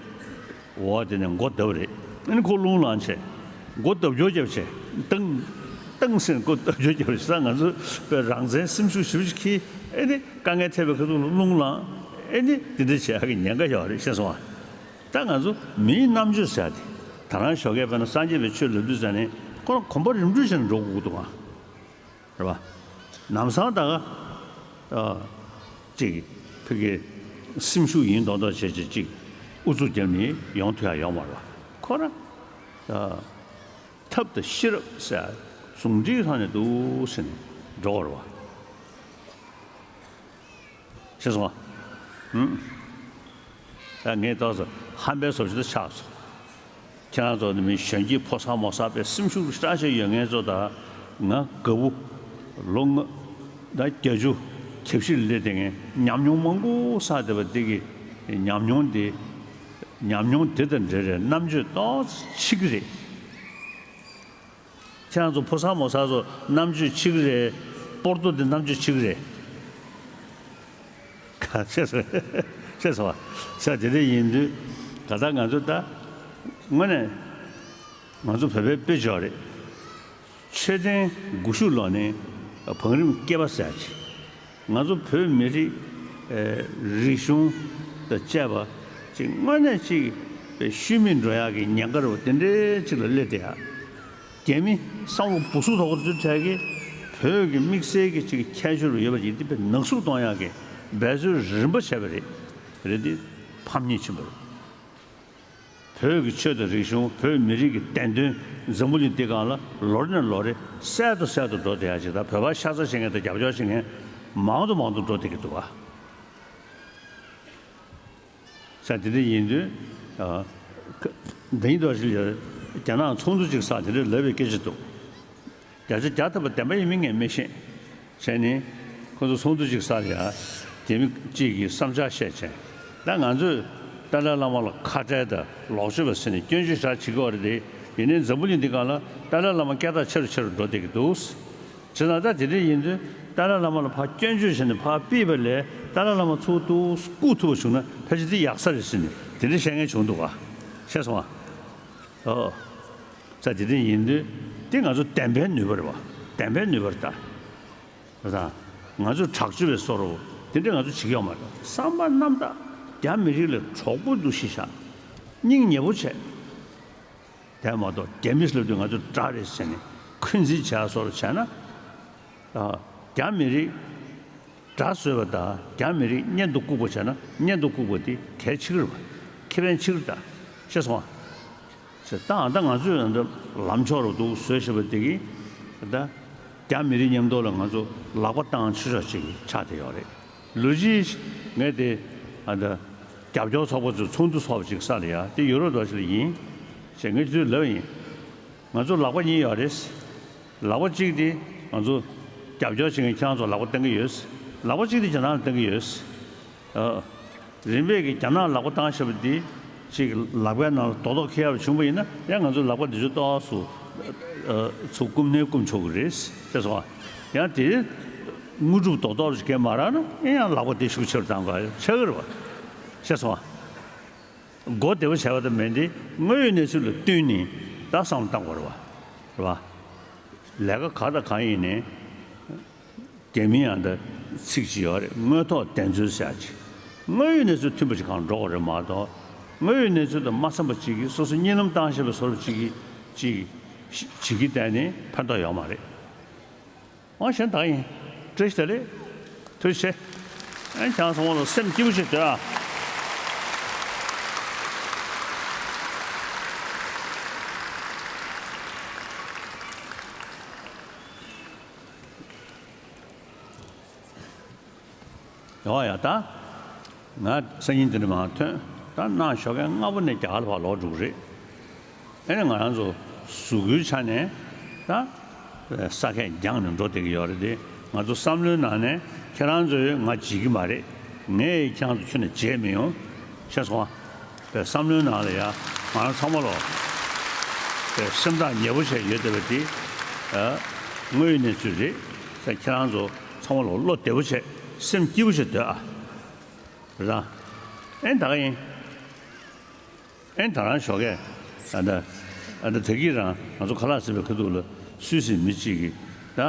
འོག་དེ་ནས་མགོ་བརྡབ་རེད། ཨེ་ནི་ཁོ་རླུང་ལངས་བྱས། མགོ་བརྡབ་སྐྱོར་བརྒྱབ་བྱས། ཏང་། ཏང་ཟེར་མགོ་བརྡབ་སྐྱོར་བརྒྱབ་བྱས། ས་ང་ཚོ་པའི་རང་བཙན་སེམས་ཤུགས་ཞེ་པོ་ཅིག་འཁྱེར། ཨེ་ནི་དཀའ་ངལ་འཕྲད་པའི་ཁ་ཐུག་ལ་རླུང་ལངས། ཨེ་ནི་དེ་འདྲ་བྱེད་ཡག་གི་ཉེན་ཁ་ཡོད་རེད། ཤེས་སོང་ཨ། ད་ང་ཚོ་མིའི་རྣམ་དཔྱོད་ཟེར་ཡ་དེ། ད་རང་ཞོགས་ཀས་དཔེར་ན་སངས་རྒྱས་པའི་ཆོས་ལབ་དུས་ཙ་ནས་ཁོ་རང་གོམ་པ་རིམ་བགྲོད་བྱས་ནས་འགྲོ་དགོས་ཀྱི་འདུག་ག་རེད་པ། ལམ་སང་ད་ག་ཨ། ཅིག་ཕ་གི་སེམས་ཤུགས་ཡིན་མདོག་མདོག་བྱས་བྱས་ཅིག་ཨུ་ཚུགས་རྒྱབ་ནས་ཡོང་ཐུབ་ཡ་ཡོད་མ་རེད་པ། ཁོ་རང་ཨ། ཐབས་དང་ཤེས་རབ་ཟེར་ཡ་ཟུང་འབྲེལ་ཐོག་ནས་འདུག་ཟེར་ནས་འགྲོ་བ་རེད་པ། ཤེས་སོང་ཨ། ཧུམ། ད་ངས་ཏོག་ཙམ་ཧམ་པའི་བཟོ་ཅིག་ཏུ་ཆགས་སོང་། ཁྱེད་རང་ཚོ་ནི་མི་གཞོན་སྐྱེས་ཕོ་གསར་མོ་གསར་པའི་སེམས་ཤུགས་སྲ་ཞིང་ཡོད་མཁན་ཚོ་དང་། ང་དགའ་བོ་ལོ་ལྔ་དང་བརྒྱད་ཅུ་གྱ་བཞི་ལ་སླེབས་བསྡད་མཁན་ཉམས་མྱོང་མང་པོ་བསགས་བསྡད་པ་འདི་གི་ཉམས་མྱོང་འདི། ཉམས་མྱོང་འདི་དང་འབྲེལ་བའི་རྣམ་དཔྱོད་ཏོག་ཙམ་ཕྱི་གི་རེད། ཁྱེད་རང་ཚོ་ཕོ་གསར་མོ་གསར་ཚོ་རྣམ་དཔྱོད་ཕྱི་གི་རེད། སྤོར་ཏོ་འདི་རྣམ་དཔྱོད་ཕྱི་གི་རེད། ཤེས་སོང་། ཤེས་སོང་བ། ས་དེ་འདྲ་ཡིན་དུས་ག་ད་ང་ཚོ་ད་དངོས་གནས་ང་ཚོ་བོད་པའི་དཔེ་ཆ་རེད། མཆོད་རྟེན་སྒུལ་ཤུགས་ལོག་ནས་བང་རིམ་སྐེད་པ་ཟེར་ཅིག་ང་ཚོ་བོད་མི་རིགས་རིག་གཞུང་དང་བཅས་པ་ཅིག་དངོས་གནས་ཅིག་ཤུལ་མིད་འགྲོ་ཡག་གི་ཉེན་ཁ་རུ་དེ་འདྲའི་ཅིག་ལ་སླེབས་བསྡད་ཡ། རྒྱ་མི་བསམ་བློ་སྦུ་སུ་དོག་ཚོའི་གྲས་ཀྱིས་བོད་ཀྱི་དམིགས་བསལ་གྱི་ཅིག་ཁྱད་ཆོས་རུ་ཡོད་པ་ཅིག་འདི་དཔེ་ནག་བསུབ་གཏོང་ཡག་གི་འབད་རྩོལ་རིམ་པ་བྱས་པ་རེད། རེད་དེ་ཕམ་ཉེས་ཕྱིན་པ་རེད། བོད་ཀྱི་ཆོས་དང་རིག་གཞུང་བོད་མི་རིགས་ཀྱི་བདེན་དོན་འཛམ་བུ་གླིང་འདི་སྒང་ལ་ལོ་རེ་ནས་ལོ་རེ་གསལ་དུ་གསལ་དུ་འགྲོ་བསྡད་ཡག་ཅིག་དང་། བོད་པ་ཤ་ཚ་བྱེད་མཁན་དང་རྒྱབ་སྐྱོར་བྱེད་མཁན་མང་དུ་མང་དུ་འགྲོ་བསྡད་ཀྱི་འདུག་ག་ས་དེ་འདྲ་ཡིན་དུས། ཨ། ཁ། འདི་ཡིན་དུས་ཞིག་ལ་རྒྱ་ནག་ཚོགས་འདུ་ཅིག་ས་དེ་འདྲ་ལབ་པའི་སྐད་ཆ་འདུག་བརྒྱ་ཆ་བརྒྱ་ཐམ་པ་བདེན་པ་ཡིན་མིན་ངས་མི་ཤེས། བྱས་ནས་ཁོ་ཚོ་ཚོགས་འདུ་ཅིག་ས་ལ་ཡ་རྒྱ་མི་གཅིག་གིས་བསམ་འཆར་བཤད་བྱས། ད་ང་ཚོས་ཏཱ་ལའི་བླ་མ་ལ་ཁ་བྲལ་དང་ལོག་སྤྱོད་པ་ཟེར་ནས་སྐྱོན་བརྗོད་ཞེ་དྲག་བྱེད་ཀྱི་ཡོད་རེད་དེ། ཡིན་ནའི་འཛམ་བུ་གླིང་འདི་སྒང་ལ་ཏཱ་ལའི་བླ་མ་སྐད་གྲགས་ཆེ་རུ་ཆེ་རུ་འགྲོ་བསྡད་ཀྱི་འདུག་བྱས་ཙང་ད་དེ་འདྲ་ཡིན་དུས་ཏཱ་ལའི་བླ་མ་ལ་ཕར་སྐྱོན་བརྗོད་བྱས་ནས་ཕར་ཕུད་པ་ལས་ཏཱ་ལའི་བླ་མ་ཚུར་ཏོག་ཙམ་བཀུག་ཐུབ་པ་བྱུང་ན་ཕལ་ཆེར་དེ་ཡག་ས་རེད་ཟེར་ནས་དེ་འདྲ་བཤད་མཁན་བྱུང་འདུག་ག་ཤེས་སོང་ཨ། ཨོ། ས་དེ་འདྲ་ཡིན་དུས་དེ་ང་ཚོ་བདེན་པའི་ནུས་པ་རེད་བ། བདེན་པའི་ནུས་པ་རེད་ད། ད་ང་ཚོས་དྲག་སྤྱོད་པའི་བཟོ་འདྲ་དེ་འདྲ་ང་ཚོ་བྱེད་ཀྱི་ཡོད་མ་རེད། བསམ་པ་རྣམ་དག་རྒྱ་མི་རིགས་ལ་གྲོགས་པོ་འདུག་ཤེས་བྱ། སྙིང་ཉེ་པོ་བྱས། དེ་མ་གཏོགས་རྒྱ་མི་ལབ་དུས་ང་ཚོ་དགྲ་རེད་ཟེར་ནས་འཁོན་འཛིན་བྱས་བཟོ་འདྲ་བྱས་ན། ཨ། རྒྱ་མི་རིགས་དགྲ་བཟོས་པ་དང་རྒྱ་མི་རིགས་གཉེན་དུ་བཀུག་པ་བྱས་ན་གཉེན་དུ་བཀུག་པ་དེ་གལ་ཆེ་གི་རེད་བ། ཁེ་ཕན་ཆེ་གི་རེད་ད། ཤེས་སོང་ཨ། ཟེར་ད་ཨ་ད་ང་ཚོས་ཨ་ད་ལམ་ཕྱོགས་རུ་འདུག་བཟོས་བཞག་པ་དེ་གིས་ད་རྒྱ་མི་རིགས་མཉམ་དུ་ལ་ང་ཚོ་ལག་པ་བཏང་ཆོག་ཆོག་ཅིག་ཆགས་བསྡད་ཡོད་རེད། ལོ་རྒྱུས་ངས་དེ་ཨ་ད་རྒྱབ་སྐྱོར་ཚོགས་པ་ཚོས་ཚོགས་འདུ་ཚོགས་པ་ཅིག་ས་ལ་ཡ་དེ་ཡུ་རོབ་འདྲ་ཞིག་ལ་ཡིན་ཞེས་ངས་དེ་དུས་ལབ་ཡིན། ང་ཚོ་ལག་པ་གཉིས་ཡོད་རེད། ལག་པ་གཅིག་དེ་ང་ཚོ་རྒྱབ་སྐྱོར་བྱེད་མཁན་ཁྱེད་རང་ཚོ་ལག་པ་བསྟན་གྱི་ཡོད། ལག་པ་གཅིག་དེ་རྒྱ་ནག་ལ་བསྟན་གྱི་ཡོད། ཨ། རིམ་པས་ཀྱི་རྒྱ་ནག་ལག་པ་བཏང་བཞག་པ་འདི་ཅིག་ལག་པའི་ནང་ལ་རྡོག་རྡོག་འཁེལ་ཡག་བྱུང་བ་ཡིན་ན་ཡང་ང་ཚོ་ལག་པ་འདི་ཚོ་ཏོག་ཙམ་ཨ་ཚུར་སྐུམ་ནས་སྐུམ་ཆོག་གི་རེད་ཤེས་སོང་ཨ། ཡང་དེ་དངོས་གྲུབ་རྡོག་རྡོག་ཅིག་གས་མ་རག་ན་ཡང་ལག་པ་དེ་ཤུགས་ཆེ་རུ་བཏང་དགོས་ཆགས་ཀྱི་རེད་བ། ཤེས་སོང་ཨ། མགོ་བདེ་བོ་བྱས་པ་དང་མིན་ཏེ་དངོས་ཡོད་གནས་ཚུལ་ལ་བསྟུན་ནས་ད་བསམ་བློ་བཏང་དགོས་རེད་བ། རེད་བ། ལས་ཀ་ག་དང་གང་ཡིན་ནའི། རྒྱ་མིའི་ཨ་ད་ཚིག་ཅིག་ཡོད་རེད། དངོས་ཐོག་བདེན་འཚོལ་ཟེར་ཡག་ཅིག་དངོས་ཡོད་གནས་ཚུལ་མཐུན་པ་ཅིག་གང་འགྲོ་དགོས་རེད་མ་གཏོགས། དངོས་ཡོད་གནས་ཚུལ་དང་མ་འཚམས་པ་ཅིག་གིས་སོ་སོ་གཉིད་ལམ་བཏང་བཞིན་པའི་བཟོ་འདྲ་ཅིག་གིས་ཅིག་བྱེད་ཀྱི་བསྡད་ནས་ཕན་ཐོགས་ཡོད་མ་རེད། འོ་གཞན་དག་ཡིན། བཀྲ་ཤིས་བདེ་ལེགས། ཐུགས་རྗེ་ཆེ། ཨ་ནི་ཁྱེད་རང་ཚང་མ་ལ་སེམས་སྐྱིད་པོ་ཞིག་སྡོད་ཨ། ཡོང་བ་ཡ་ད། ང་སང་ཉིན་འདི་ནས་མར་ཐོན། ད་གནང་ཞོགས་ཀས་སྔ་པོ་ནས་རྒྱ་གར་ལ་ཕར་ལོག་འགྲོ་གི་རེད། ཨེ་ནས་ང་རང་ཚོ་གཟུགས་པོའི་ཆ་ནས་ད་ས་ཁད་འགྱངས་ནས་འགྲོ་བསྡད་ཀྱི་ཡོད་རེད་དེ། ང་ཚོ་བསམ་བློའི་ནང་ནས་ཁྱེད་རང་ཚོས་ང་བརྗེད་ཀྱི་མ་རེད། ངས་ཁྱེད་རང་ཚོ་ཁྱོན་ནས་བརྗེད་མི་ཡོང་། ཤེས་སོང་ཨ། བསམ་བློའི་ནང་ལ་ཡ་ང་རང་ཚང་མ་ལོ། སེམས་ཐག་ཉེ་པོ་བྱས་ཡོད་བསྡད་པ་དེ་དངོས་ཡོད་གནས་ཚུལ་རེད། ད་ཁྱེད་རང་ཚོ་ཚང་མ་ལོག་བློ་བདེ་པོ་བྱས་སེམས་སྐྱིད་པོ་བྱས་སྡོད་ཨ། རེད་དང་། ཨེ་ད་ག་ཡིན། ཨེ་ད་རང་ཞོགས་ཀས་ཨ་ད་ཨ་ད་ད་གི་རང་ང་ཚོ་ཁ་ལག་ཟེར་བའི་ཁ་ཐུག་ལ་སུད་སི་མི་གཅིག་གིས་ད་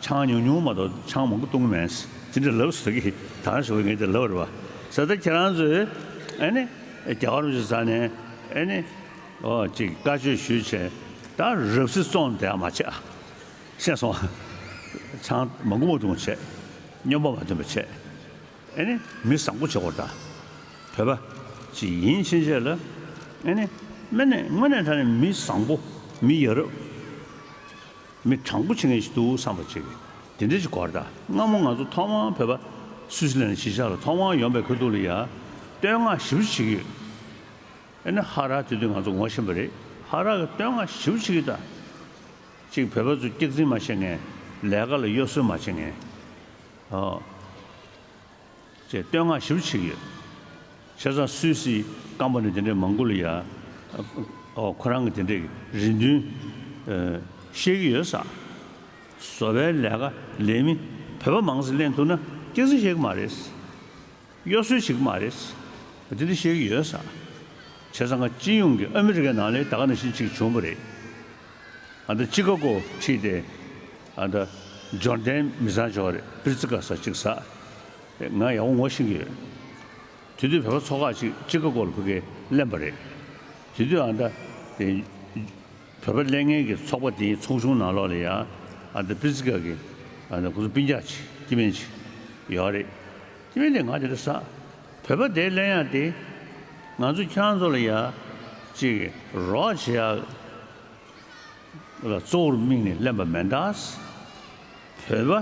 ཆང་ཉུང་ཉུང་མ་གཏོགས་ཆང་མང་པོ་བཏུང་གི་མེད་དེ་འདྲ་ལབ་སོང་། ད་གི་ད་རང་ཞོགས་ཀས་ངས་དེ་ལབ་རེད་བ། ཟེར་ད་ཁྱེད་རང་ཚོས་ཨེ་ནི་རྒྱ་གར་རུ་ཅིག་ཟ་ནས་ཨེ་ནི་ཨོ་ཅིག་བཀའ་ཆོས་ཞུས་བྱས་ད་རབ་སྲིད་བཙོང་བསྡད་ཡ་མ་བྱེད་ཨ། ཤེས་སོང་ཨ། ཆང་མང་པོ་མ་བཏུང་བྱས་སྨྱོན་པ་མ་ཐོན་པ་བྱས། ཨེ་ནི་མི་བཟང་པོ་བྱེད་དགོས་རེད་ད། བོད་པ་ཅིག་ཡིན་ཕྱིན་ཆད་ལ་ཨེ་ནི་དངོས་གནས་དངོས་གནས་དྲང་གནས་མི་བཟང་པོ་མི་ཡ་རབས་མི་དྲང་པོ་བྱེད་མཁན་ཞིག་འདུག་བསམ་པ་ཅིག་དེ་འདྲ་ཅིག་དགོས་རེད་ད། སྔ་མོ་ང་ཚོ་ཐོག་མར་བོད་པ་སུད་སི་ལན་གཞིས་ཆགས་ལ་ཐོག་མར་ཡོང་པའི་ཁ་ཐུག་ལ་ཡ་བསྟོད་བསྔགས་ཞེ་པོ་ཅིག་བྱེད་ཀྱི་ཡོད། ཨེ་ནི་ཧ་ར་དེ་དུས་ང་ཚོ་ངོ་ཤེས་པ་རེད། ཧ་ར་གི་བསྟོད་བསྔགས་ཞེ་པོ་བྱེད་ཀྱི་ཡོད་ད། ཅིག་བོད་པ་ཚོ་སྐྱག་རྫུན་མ་བཤད་མཁན། ལས་ཀ་ལ་གཡོ་ཟོལ་མ་བྱེད་མཁན། ཨོ། ཅེས་བསྟོད་བསྔགས་ཞེ་པོ་བྱེད་ཀྱི་ཡོད། བྱས་ཙང་སུད་སིའི་ཀམ་པ་ནི་དེ་འདྲའི་མང་པོ་ལ་ཡ། ཨོ་ཁོ་རང་གི་དེ་འདྲའི་རེ་འདུན་ཨ་བཤད་ཀྱི་ཡོད་ས། བཟོ་པའི་ལས་ཀ་ལས་མི་བོད་པ་མང་ཙམ་ལེན་ཐུབ་ན་སྐྱག་རྫུན་བཤད་ཀྱི་མ་རེད། གཡོ་ཟོལ་བྱེད་ཀྱི་མ་རེད། དེ་འདྲ་བཤད་ཀྱི་ཡོད་ས། བྱས་ཙང་ང་སྤྱི་ཡོངས་ཀྱི་ཨ་མི་རི་ཀའི་ནང་ལ་ད་ག་ནང་བཞིན་ཅིག་བྱུང་བ་རེད། ཨ་ད་ཅི་ཀ་གོ་ཁྲིད་དེ་ཨ་ད་འབྱོར་ལྡན་མི་ཚང་ཆོག་རེད། པིར་ཙི་ཀ་ས་ཅིག་ཟ། ང་ཡག་པོ་ངོ་ཤེས་ཀྱི་ཡོད། དེ་དུས་བོད་པ་ཚོགས་ཁག་ཅིག་ཅི་ཀ་གོ་ལ་ཕ་གིར་གླེམ་པ་རེད། དེ་དུས་ཨ་ད་དེ་བོད་པ་ལས་ངན་གྱི་ཚོགས་པ་དེའི་ཚོགས་ཆུང་ནང་ལོགས་ལ་ཡ་ཨ་ད་པིར་ཙི་ཀ་གི་ཨ་ད་ཁོ་ཚོ་སྤུན་ཀྱག་ཅིག་སྐྱེ་དམན་ཅིག་ཡོད་རེད། སྐྱེ་དམན་དེ་ང་དེ་འདྲ་ཟ། བོད་པ་དེ་གླེན་ཡག་དེ་ང་ཚོ་ཁྱེད་རང་ཚོ་ལ་ཡ་ཅིག་རོགས་བྱེད་ཡག་ལ་གཙོ་བོར་དམིགས་ནས་གླེན་པ་མེད་ད། བོད་པ་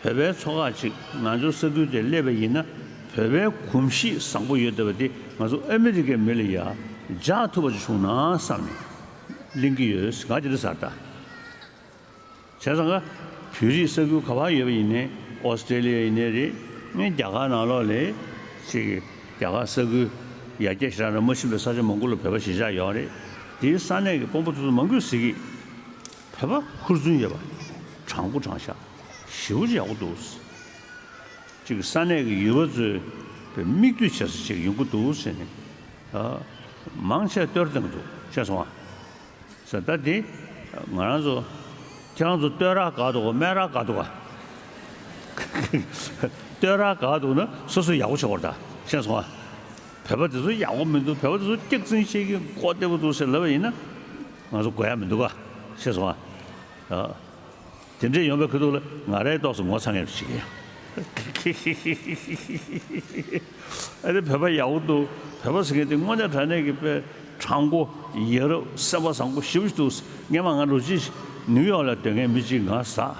བོད་པའི་ཚོགས་ཁག་ཅིག་ང་ཚོའི་ས་ཁུལ་དེར་སླེབས་པ་ཡིན་ན་བོད་པའི་གོམས་གཤིས་བཟང་པོ་ཡོད་བསྡད་པ་དེ་ང་ཚོ་ཨ་མི་རི་ཀའི་མི་ལ་ཡ་འཇགས་ཐུབ་པ་ཅིག་བྱུང་ན་བསམ་ནས་གླེང་གི་ཡོད། ང་དེ་འདྲ་ཟ་ད། བྱས་ཙང་ཀ་བོད་རིགས་ས་ཁུལ་ག་པར་ཡོད་པ་ཡིན་ནའི་ཨོ་སི་ཀྲེ་ལི་ཡ་ཡིན་ནའི་རེད། ངས་རྒྱ་གར་ནང་ལོགས་ལ་ཅིག་རྒྱ་གར་ས་ཁུལ་ཡར་རྒྱས་ཞེ་དྲག་རང་མ་ཕྱིན་པའི་ས་ཆ་མང་པོ་ལ་བོད་པ་གཞིས་ཆགས་ཡོད་རེད། དེའི་ས་གནས་ཀྱི་དཔོན་པོ་དེ་ཚོ་མང་པོས་ཟེར་གི། བོད་པ་ཧུར་བརྩོན་ཡོད་པ། དྲང་པོ་དྲང་བཞག་ཞེ་པོ་ཅིག་ཡག་པོ་འདུག་ཅིག་ས་གནས་ཀྱི་ཡུལ་པ་ཚོས་མིག་ལྟོས་བྱེད་ས་ཅིག་ཡོང་གི་འདུག་ཟེར་ནས། ཨ། མང་ཆེ་བསྟོད་བསྟན་གྱི་འདུག་ཤེས་སོང་ཨ། ཟེར་ད་དེ་ང་རང་ཚོ་ཁྱེད་རང་ཚོ་བསྟོད་རག་དགའ་འདུག་ག་སྨད་རག་དགའ་འདུག་ག་བསྟོད་རག་དགའ་འདུག་ན་སོ་སོ་ཡག་པོ་བྱེད་དགོས་རེད་ད། ཤེས་སོང་ཨ། བོད་པ་དེ་ཚོ་ཡག་པོ་མི་འདུག་བོད་པ་དེ་ཚོ་སྐྱག་རྫུན་བཤད་ཀྱི་མགོ་བདེ་པོ་འདུག་ཟེར་ལབ་པ་ཡིན་ན་ང་ཚོ་དགོས་ཡ་མི་འདུག་ག་ཤེས་སོང་ཨ། ཨ། དེ་འདྲས་ཡོང་བའི་ཁ་ཐུག་ལ་ང་རའི་ཏོག་ཙམ་ངོ་ཚ་ངེས་པ་ཞིག་ཡིན། ཨ་ནི་བོད་པ་ཡག་པོ་འདུག་བོད་པ་ཟེར་མཁན་དེ་དངོས་གནས་དྲང་གནས་ཀྱི་དཔེ་དྲང་པོ་ཡ་རབས་སེམས་པ་བཟང་པོ་ཞེ་པོ་ཞིག་འདུག་སྔོན་མ་ང་ལོ་གཅིག་ནིའུ་ཡོག་ལ་སྡོད་མཁན་མི་གཅིག་ང་ཟ།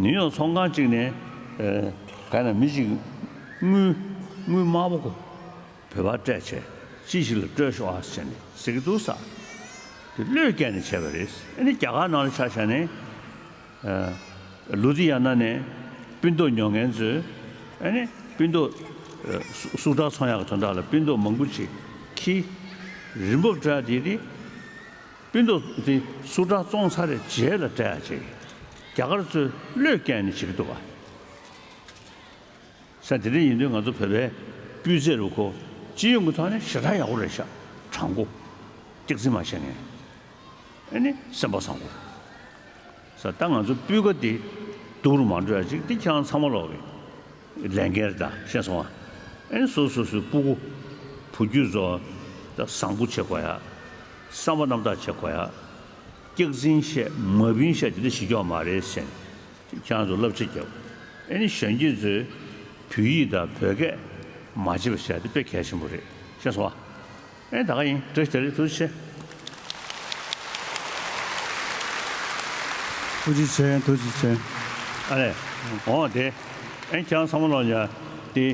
ནིའུ་ཡོག་ཚོང་ཁང་གཅིག་ནས་ཨ་ག་ན་མི་གཅིག་དངུལ་དངུལ་དམར་པོ་བོད་པར་སྤྲད་བྱས་ཅི་ཞིག་ལ་སྤྲོད་ཤོག་ཨ་ཟེར་ནས་ཟེར་གྱི་འདུག་ས། དེ་བློས་བཀལ་ནས་བྱས་པ་རེད། ཨ་ནི་རྒྱ་གར་ནང་ལ་ཆ་བཞག་ནས། ཨ། ལུ་དྷི་ཡ་ན་ནས་སྤུན་ཏོག་ཉོ་མཁན་ཚོས་ཨ་ནི་སྤུན་ཏོག་ཨ་སུ་སུག་ཁྲག་འཚོང་ཡག་གི་དོན་དག་ལ་སྤུན་ཏོག་མང་པོ་ཅིག་ཁྱི་རིན་པོ་སྤྲད་དེ་དེ་སྤུན་ཏོག་དེ་སུག་ཁྲག་བཙོང་ཚར་རྗེས་ལ་སྤྲད་ཡག་ཅིག་རྒྱ་གར་ཚོས་བློས་བཀལ་ནས་བྱེད་ཀྱི་འདུག་ག་ས་དེ་འདྲ་ཡིན་དུས་ང་ཚོ་བོད་པའི་སྤུས་ཚད་རུ་ཁོ་སྤྱི་ཡོངས་ཀྱི་ཐོག་ནས་ཞེ་དྲག་ཡག་པོ་རེད་ཤག་དྲང་པོ། སྐྱག་རྫུན་མ་བཤད་མཁན། ཨ་ནི་སེམས་པ་བཟང་པོ། ས་ད་ང་ཚོ་སྤུས་ཀ་དེ་སྡུག་རུ་མ་འགྲོ་ཡ་ཅིག་དེ་ཁྱེད་རང་ཚང་མ་ལོག་གི་ལས་འགན་རེད་ད་ཤེས་སོང་ཨ། ཨ་ནི་སོ་སོ་སོའི་སྤུ་གུ་བུ་རྒྱུད་ཚོ་ད་བཟང་པོ་བྱེད་དགོས་ཡ། བསམ་པ་རྣམ་དག་བྱེད་དགོས་ཡ། སྐྱག་རྫུན་བཤད་མ་བིན་བཤད་དེ་འདྲ་བྱེད་རྒྱུ་མ་རེད་ཟེར་ནས། ཁྱེད་རང་ཚོ་བསླབ་བྱ་རྒྱབ། ཨེ་ནི་གཞོན་སྐྱེས་ཚོས་བོད་ཡིག་དང་བོད་སྐད་མ་བརྗེད་པ་བྱས་ཏེ་དཔེ་གལ་ཆེན་པོ་རེད་ཤེས་སོང་ཨ། ཨེ་ད་ག་ཡིན། བཀྲ་ཤིས་བདེ་ལེགས། ཐུགས་རྗེ་ཆེ། ཐུགས་རྗེ་ཆེ། ཐུགས་རྗེ་ཆེ། ཨ་ལས། འོ་དེ། ཨེ་ཁྱེད་རང་ཚང་མ་ལོག་ཡ་དེ།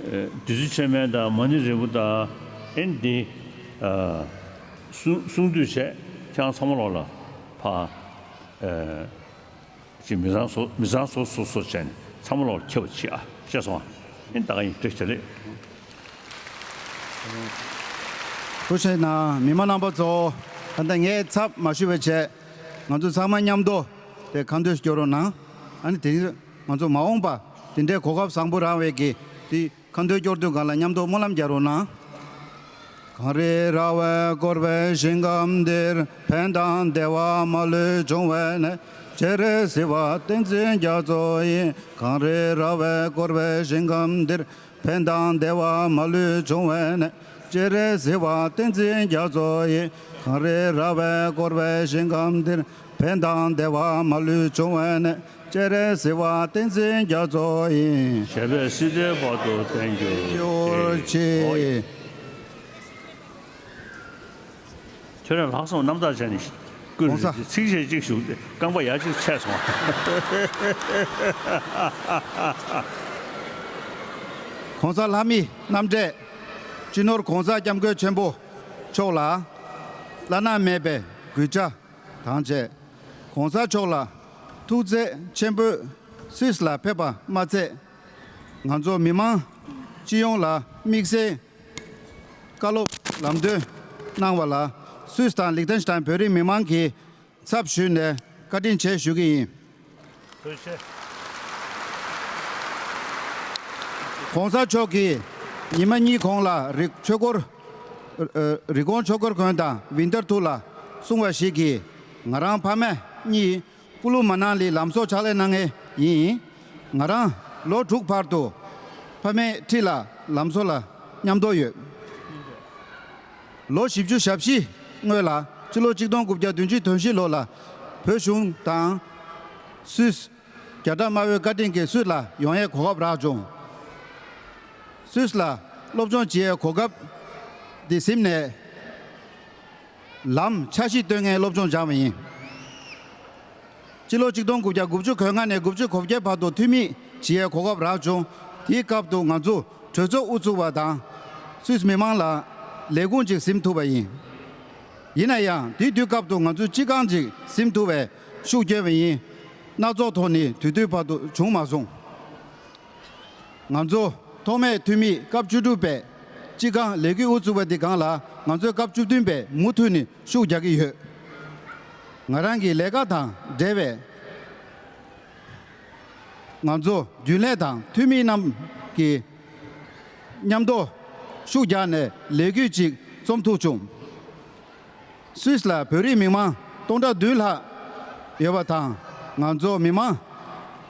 ཨེ་བདུད་རྩི་ཆོས་སྨན་དང་མ་ཎི་རིལ་བུ་དང་ཨེ་འདི། ཨ་གསུང་གསུང་དུས་བྱས་ཁྱེད་རང་ཚང་མ་ལོག་ལ་ཕ། ཨེ། ཅིག་མི་ཚང་སོ་མི་ཚང་སོ་སོ་སོ་བྱས་ནས་ཚང་མ་ལོག་ཁྱབ་པ་བྱེད་ཨ། ཤེས་སོང་ཨ། ཨེ་ད་ག་ཡིན། བཀྲ་ཤིས་བདེ་ལེགས། ཐུགས་རྗེ་གནང་། མི་མང་རྣམ་པ་ཚོ། ད་ལྟ་ངའི་ཚབ་མ་ཞུས་པའི་ཆེད། ང་ཚོ་ཚང་མ་མཉམ་དུ་དེ་ཁ་འདོན་སྐྱོར་རོགས་གནང་། ཨ་ནི་དེ་ང་ཚོ་མ་འོངས་པ་དེ་འདྲའི་གོ་སྐབས་བཟང་པོ་རག་པའི་གི་དེ་ཁ་འདོན་སྐྱོར་དུས་སྒང་ལ་མཉམ་དུ་སྨོན་ལམ་རྒྱག་རོགས་གནང་། གངས་རི་ར་བས་བསྐོར་བའི་ཞིང་ཁམས་འདིར། ཕན་དང་བདེ་བ་མ་ལུས་འབྱུང་བའི་གནས། སྤྱན་རས་གཟིགས་དབང་བསྟན་འཛིན་རྒྱ་མཚོ་ཡི། གངས་རི་ར་བས་བསྐོར་བའི་ཞིང་ཁམས་འདིར། ཕན་དང་བདེ་བ་མ་ལུས་འབྱུང་བའི་གནས། སྤྱན་རས་གཟིགས་དབང་བསྟན་འཛིན་རྒྱ་མཚོ་ཡི། གངས་རི་ར་བས་བསྐོར་བའི་ཞིང་ཁམས་འདིར། ཕན་དང་བདེ་བ་མ་ལུས་འབྱུང་བའི་གནས། སྤྱན་རས་གཟིགས་དབང་བསྟན་འཛིན་རྒྱ་མཚོ་ཡི། ཞབས་པད་སྲིད་མཐའི་བར་དུ་བརྟན་གྱུར་ཅིག། ཁྱོད་རང་ལྷག་བསམ་རྣམ་དག་བྱས་ནས་བསྐུལ་གོང་ས། ཚིགས་བཅད་གཅིག་ཞུགས་ཏེ་རྐང་པ་ཡར་གཅིག་ཆད་སོང་། གོང་ས་ལྷ་མི་རྣམ་གྲས། སྤྱི་ནོར་གོང་ས་སྐྱབས་མགོན་ཆེན་པོ་མཆོག་ལ་བླ་ན་མེད་པའི་གུས་བཅག་དང་བཅས། གོང་ས་མཆོག་ལ་ཐུགས་བརྩེ་ཆེན་པོས་སུད་སི་ལ་ཕེབས་པ་མ་ཚད། ང་ཚོ་མི་མང་སྤྱི་ཡོངས་ལ་དམིགས་བསལ་བཀའ་སློབ་ལམ་སྟོན་གནང་བ་ལ། སུད་སི་དང་ལིག་ཏེན་ཤི་ཏན་བོད་རིགས་མི་མང་གི་ཚབ་ཞུས་ནས་བཀའ་དྲིན་ཆེ་ཞུ་གི་ཡིན། ཐུགས་རྗེ་ཆེ། གོང་ས་མཆོག་གིས་ཉི་མ་གཉིས་གོང་ལ་རི་ཆོས་འཁོར། ཨ། རི་ཀོན་ཆོས་འཁོར་དགོན་དང་ཝིན་ཏར་ཐུར་ལ་གསུངས་པ་ཞིག་གིས། ང་རང་ཕ་མ་གཉིས་པུ་ལུ་མ་ནང་ལི་ལམ་བཟོ་ཕྱག་ལས་གནང་མཁན་ཡིན། ང་རང་ལོ་དྲུག་བར་དུ་ཕ་མའི་འཁྲིས་ལ་ལམ་བཟོ་ལ་མཉམ་དུ་ཡོད། ལོ་བཞི་བཅུ་ཞེ་བཞི་སྔོན་ལ་ཕྱི་ལོ་ཆིག་སྟོང་དགུ་བརྒྱ་བདུན་ཅུ་དོན་བཞི་ལོ་ལ་བོད་གཞུང་དང་སུད་སི། རྒྱ་གྲམ་དམར་པོའི་བཀའ་དྲིན་གྱིས་སུད་སི་ལ་ཡོང་ཡའི་གོ་སྐབས་རག་བྱུང་། སུད་སི་ལ་སློབ་སྦྱོང་བྱེད་ཡའི་གོ་སྐབས་འདི་ཟིན་ནས། ལམ་འཆར་གཞི་སྟོན་མཁན་སློབ་སྦྱོང་སྦྱངས་པ་ཡིན། སྤྱི་ལོ་ཆིག་སྟོང་དགུ་བརྒྱ་དགུ་བཅུ་གོ་ལྔ་ནས་དགུ་བཅུ་གོ་བརྒྱད་བར་དུ་འཐུས་མི་བྱེད་ཡའི་གོ་སྐབས་རག་བྱུང་། དེའི་སྐབས་དུ་ང་ཚོ་གྲོས་ཚོགས་དབུ་བཙུགས་པ་དང་། སུད་སི་མི་མང་ལ་ལས་ཁུངས་ཅིག་ཟིན་ཐུབ་པ་ཡིན། ཡིན་ན་ཡང་དེའི་དུས་སྐབས་དུ་ང་ཚོས་སྤྱི་ཁང་ཅིག་ཟིན་ཐུབ་པའི་ཤུགས་བསྐྱོན་པ་ཡིན། སྣ་ཚོགས་ཐོག་ནས་དུས་དུས་བར་དུ་བྱུང་མ་སོང་། ང་ཚོ་ཐོག་མའི་འཐུས་མིས་སྐབས་བཅུ་དྲུག་པའི་སྤྱི་ཁང་ལས་འགུལ་དབུ་བཙུགས་པ་འདི་སྒང་ལ་ང་ཚོས་སྐབས་བཅུ་བདུན་པས་མུ་མཐུད་ནས་ཤུགས་རྒྱག་གི་ཡོད། ང་རང་གི་ལས་ཀ་དང་འབྲེལ་བའི་ང་ཚོ་རྒྱུན་ལས་དང་འཐུས་མི་རྣམས་ཀྱིས་མཉམ་དུ་ཤུགས་རྒྱག་ནས་ལས་འགུལ་ཅིག་རྩོམ་ཐུབ་བྱུང་། སུད་སི་ལ་བོད་རིགས་མི་མང་སྟོང་ཕྲག་བདུན་ལྷག་ཡོད་པ་དང་། ང་ཚོ་མི་མང་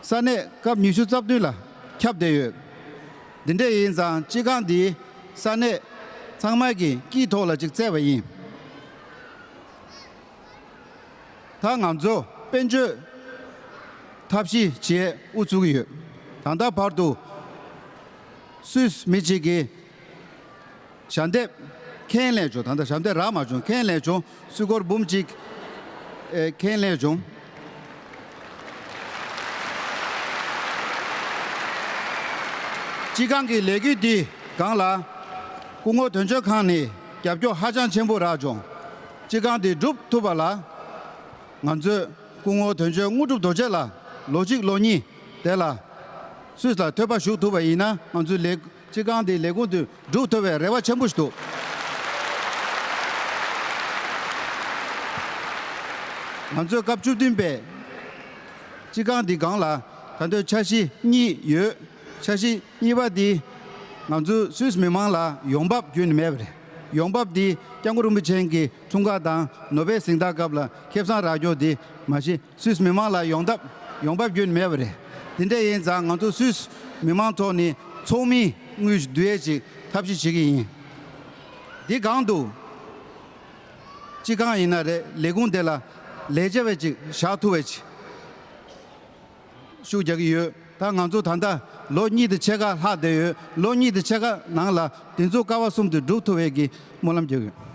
ས་གནས་སྐབས་ཉི་ཤུ་རྩ་བདུན་ལ་ཁྱབ་བསྡད་ཡོད། འདི་འདྲ་ཡིན་ཙང་སྤྱི་ཁང་འདིས་ས་གནས་ཚང་མ་གི་དཀྱིལ་ཐོག་ལ་ཅིག་བཙལ་བ་ཡིན། ད་ང་ཚོ་དཔལ་འབྱོར་ཐབས་ཤེས་བྱེད་དབུ་ཚུགས་ཀྱི་ཡོད། ད་ལྟ་བར་དུ་སུད་སི་མི་གཅིག་གིས་ཞལ་འདེབས་ཁས་ལེན་བྱུང་། ད་ལྟ་ཞལ་འདེབས་རག་མ་བྱུང་། ཁས་ལེན་བྱུང་། སུད་སྒོར་འབུམ་གཅིག་ཨེ་ཁས་ལེན་བྱུང་། སྤྱི་ཁང་གི་ལས་འགུལ་འདི་སྒང་ལ་སྐུ་ངོ་དོན་གཅོད་ཁང་ནས་རྒྱབ་སྐྱོར་ཧ་ཅང་ཆེན་པོ་རག་བྱུང་། སྤྱི་ཁང་འདི་འགྲུབ་ཐུབ་པ་ལ་ང་ཚོས་སྐུ་ངོ་དོན་གཅོད་དངོས་གྲུབ་རྡོ་རྗེ་ལ་ལོ་གཅིག་ལོ་གཉིས་དེ་ལ་སུད་སི་ལ་ཐོད་པ་གཞུ་ཐུབ་པ་ཡིན་ན། ང་ཚོའི་ལས་སྤྱི་ཁང་འདིའི་ལས་ཁུངས་དེ་འགྲུབ་ཐུབ་པའི་རེ་བ་ཆེན་པོ་ཞིག་འདུག། ང་ཚོས་སྐབས་བཅུ་བདུན་པའི་སྤྱི་ཁང་འདི་སྒང་ལ་ད་དུང་འཆར་གཞི་གཉིས་ཡོད། འཆར་གཞི་གཉིས་པ་འདི་ང་ཚོའི་སུད་སི་མི་མང་ལ་ཡོང་འབབ་ཁྱོན་ནས་མེད་པ་རེད། ཡོང་འབབ་འདི་སྐྱབས་མགོན་རིན་པོ་ཆེ་གི་འཁྲུངས་སྐར་དང་ནོ་བེལ་གཟེངས་རྟགས་སྐབས་ལ་ཁེ་བཟང་རག་རྒྱུ་འདི་མ་གཞི་སུད་སི་མི་མང་ལ་ཡོང་འབབ་ཡོང་འབབ་ཁྱོན་ནས་མེད་པ་རེད། འདི་འདྲ་ཡིན་ཙང་ང་ཚོ་སུད་སི་མི་མང་ཐོག་ནས་ཚོགས་མིའི་དངུལ་བསྡུ་ཡས་ཅིག་ཐབས་ཤེས་བྱེད་ཀྱི་ཡིན། འདི་སྒང་དུ་སྤྱི་ཁང་ཡིན་ན་རེད། ལས་ཁུངས་དེ་ལ་ལས་བྱེད་པ་ཅིག་བཞག་ཐུབ་པ་ཅིག་ཤུགས་རྒྱག་གི་ཡོད། ད་ང་ཚོ་ད་ལྟ་ལོ་གཉིས་དང་ཕྱེད་ཀ་ལྷག་བསྡད་ཡོད། ལོ་གཉིས་དང་ཕྱེད་ཀ་ནང་ལ་དེ་ཚོ་ཀ་བ་གསུམ་དེ་འགྲུབ་ཐུབ་པའི་གི་སྨོན་ལམ་རྒྱག་གི་ཡོད།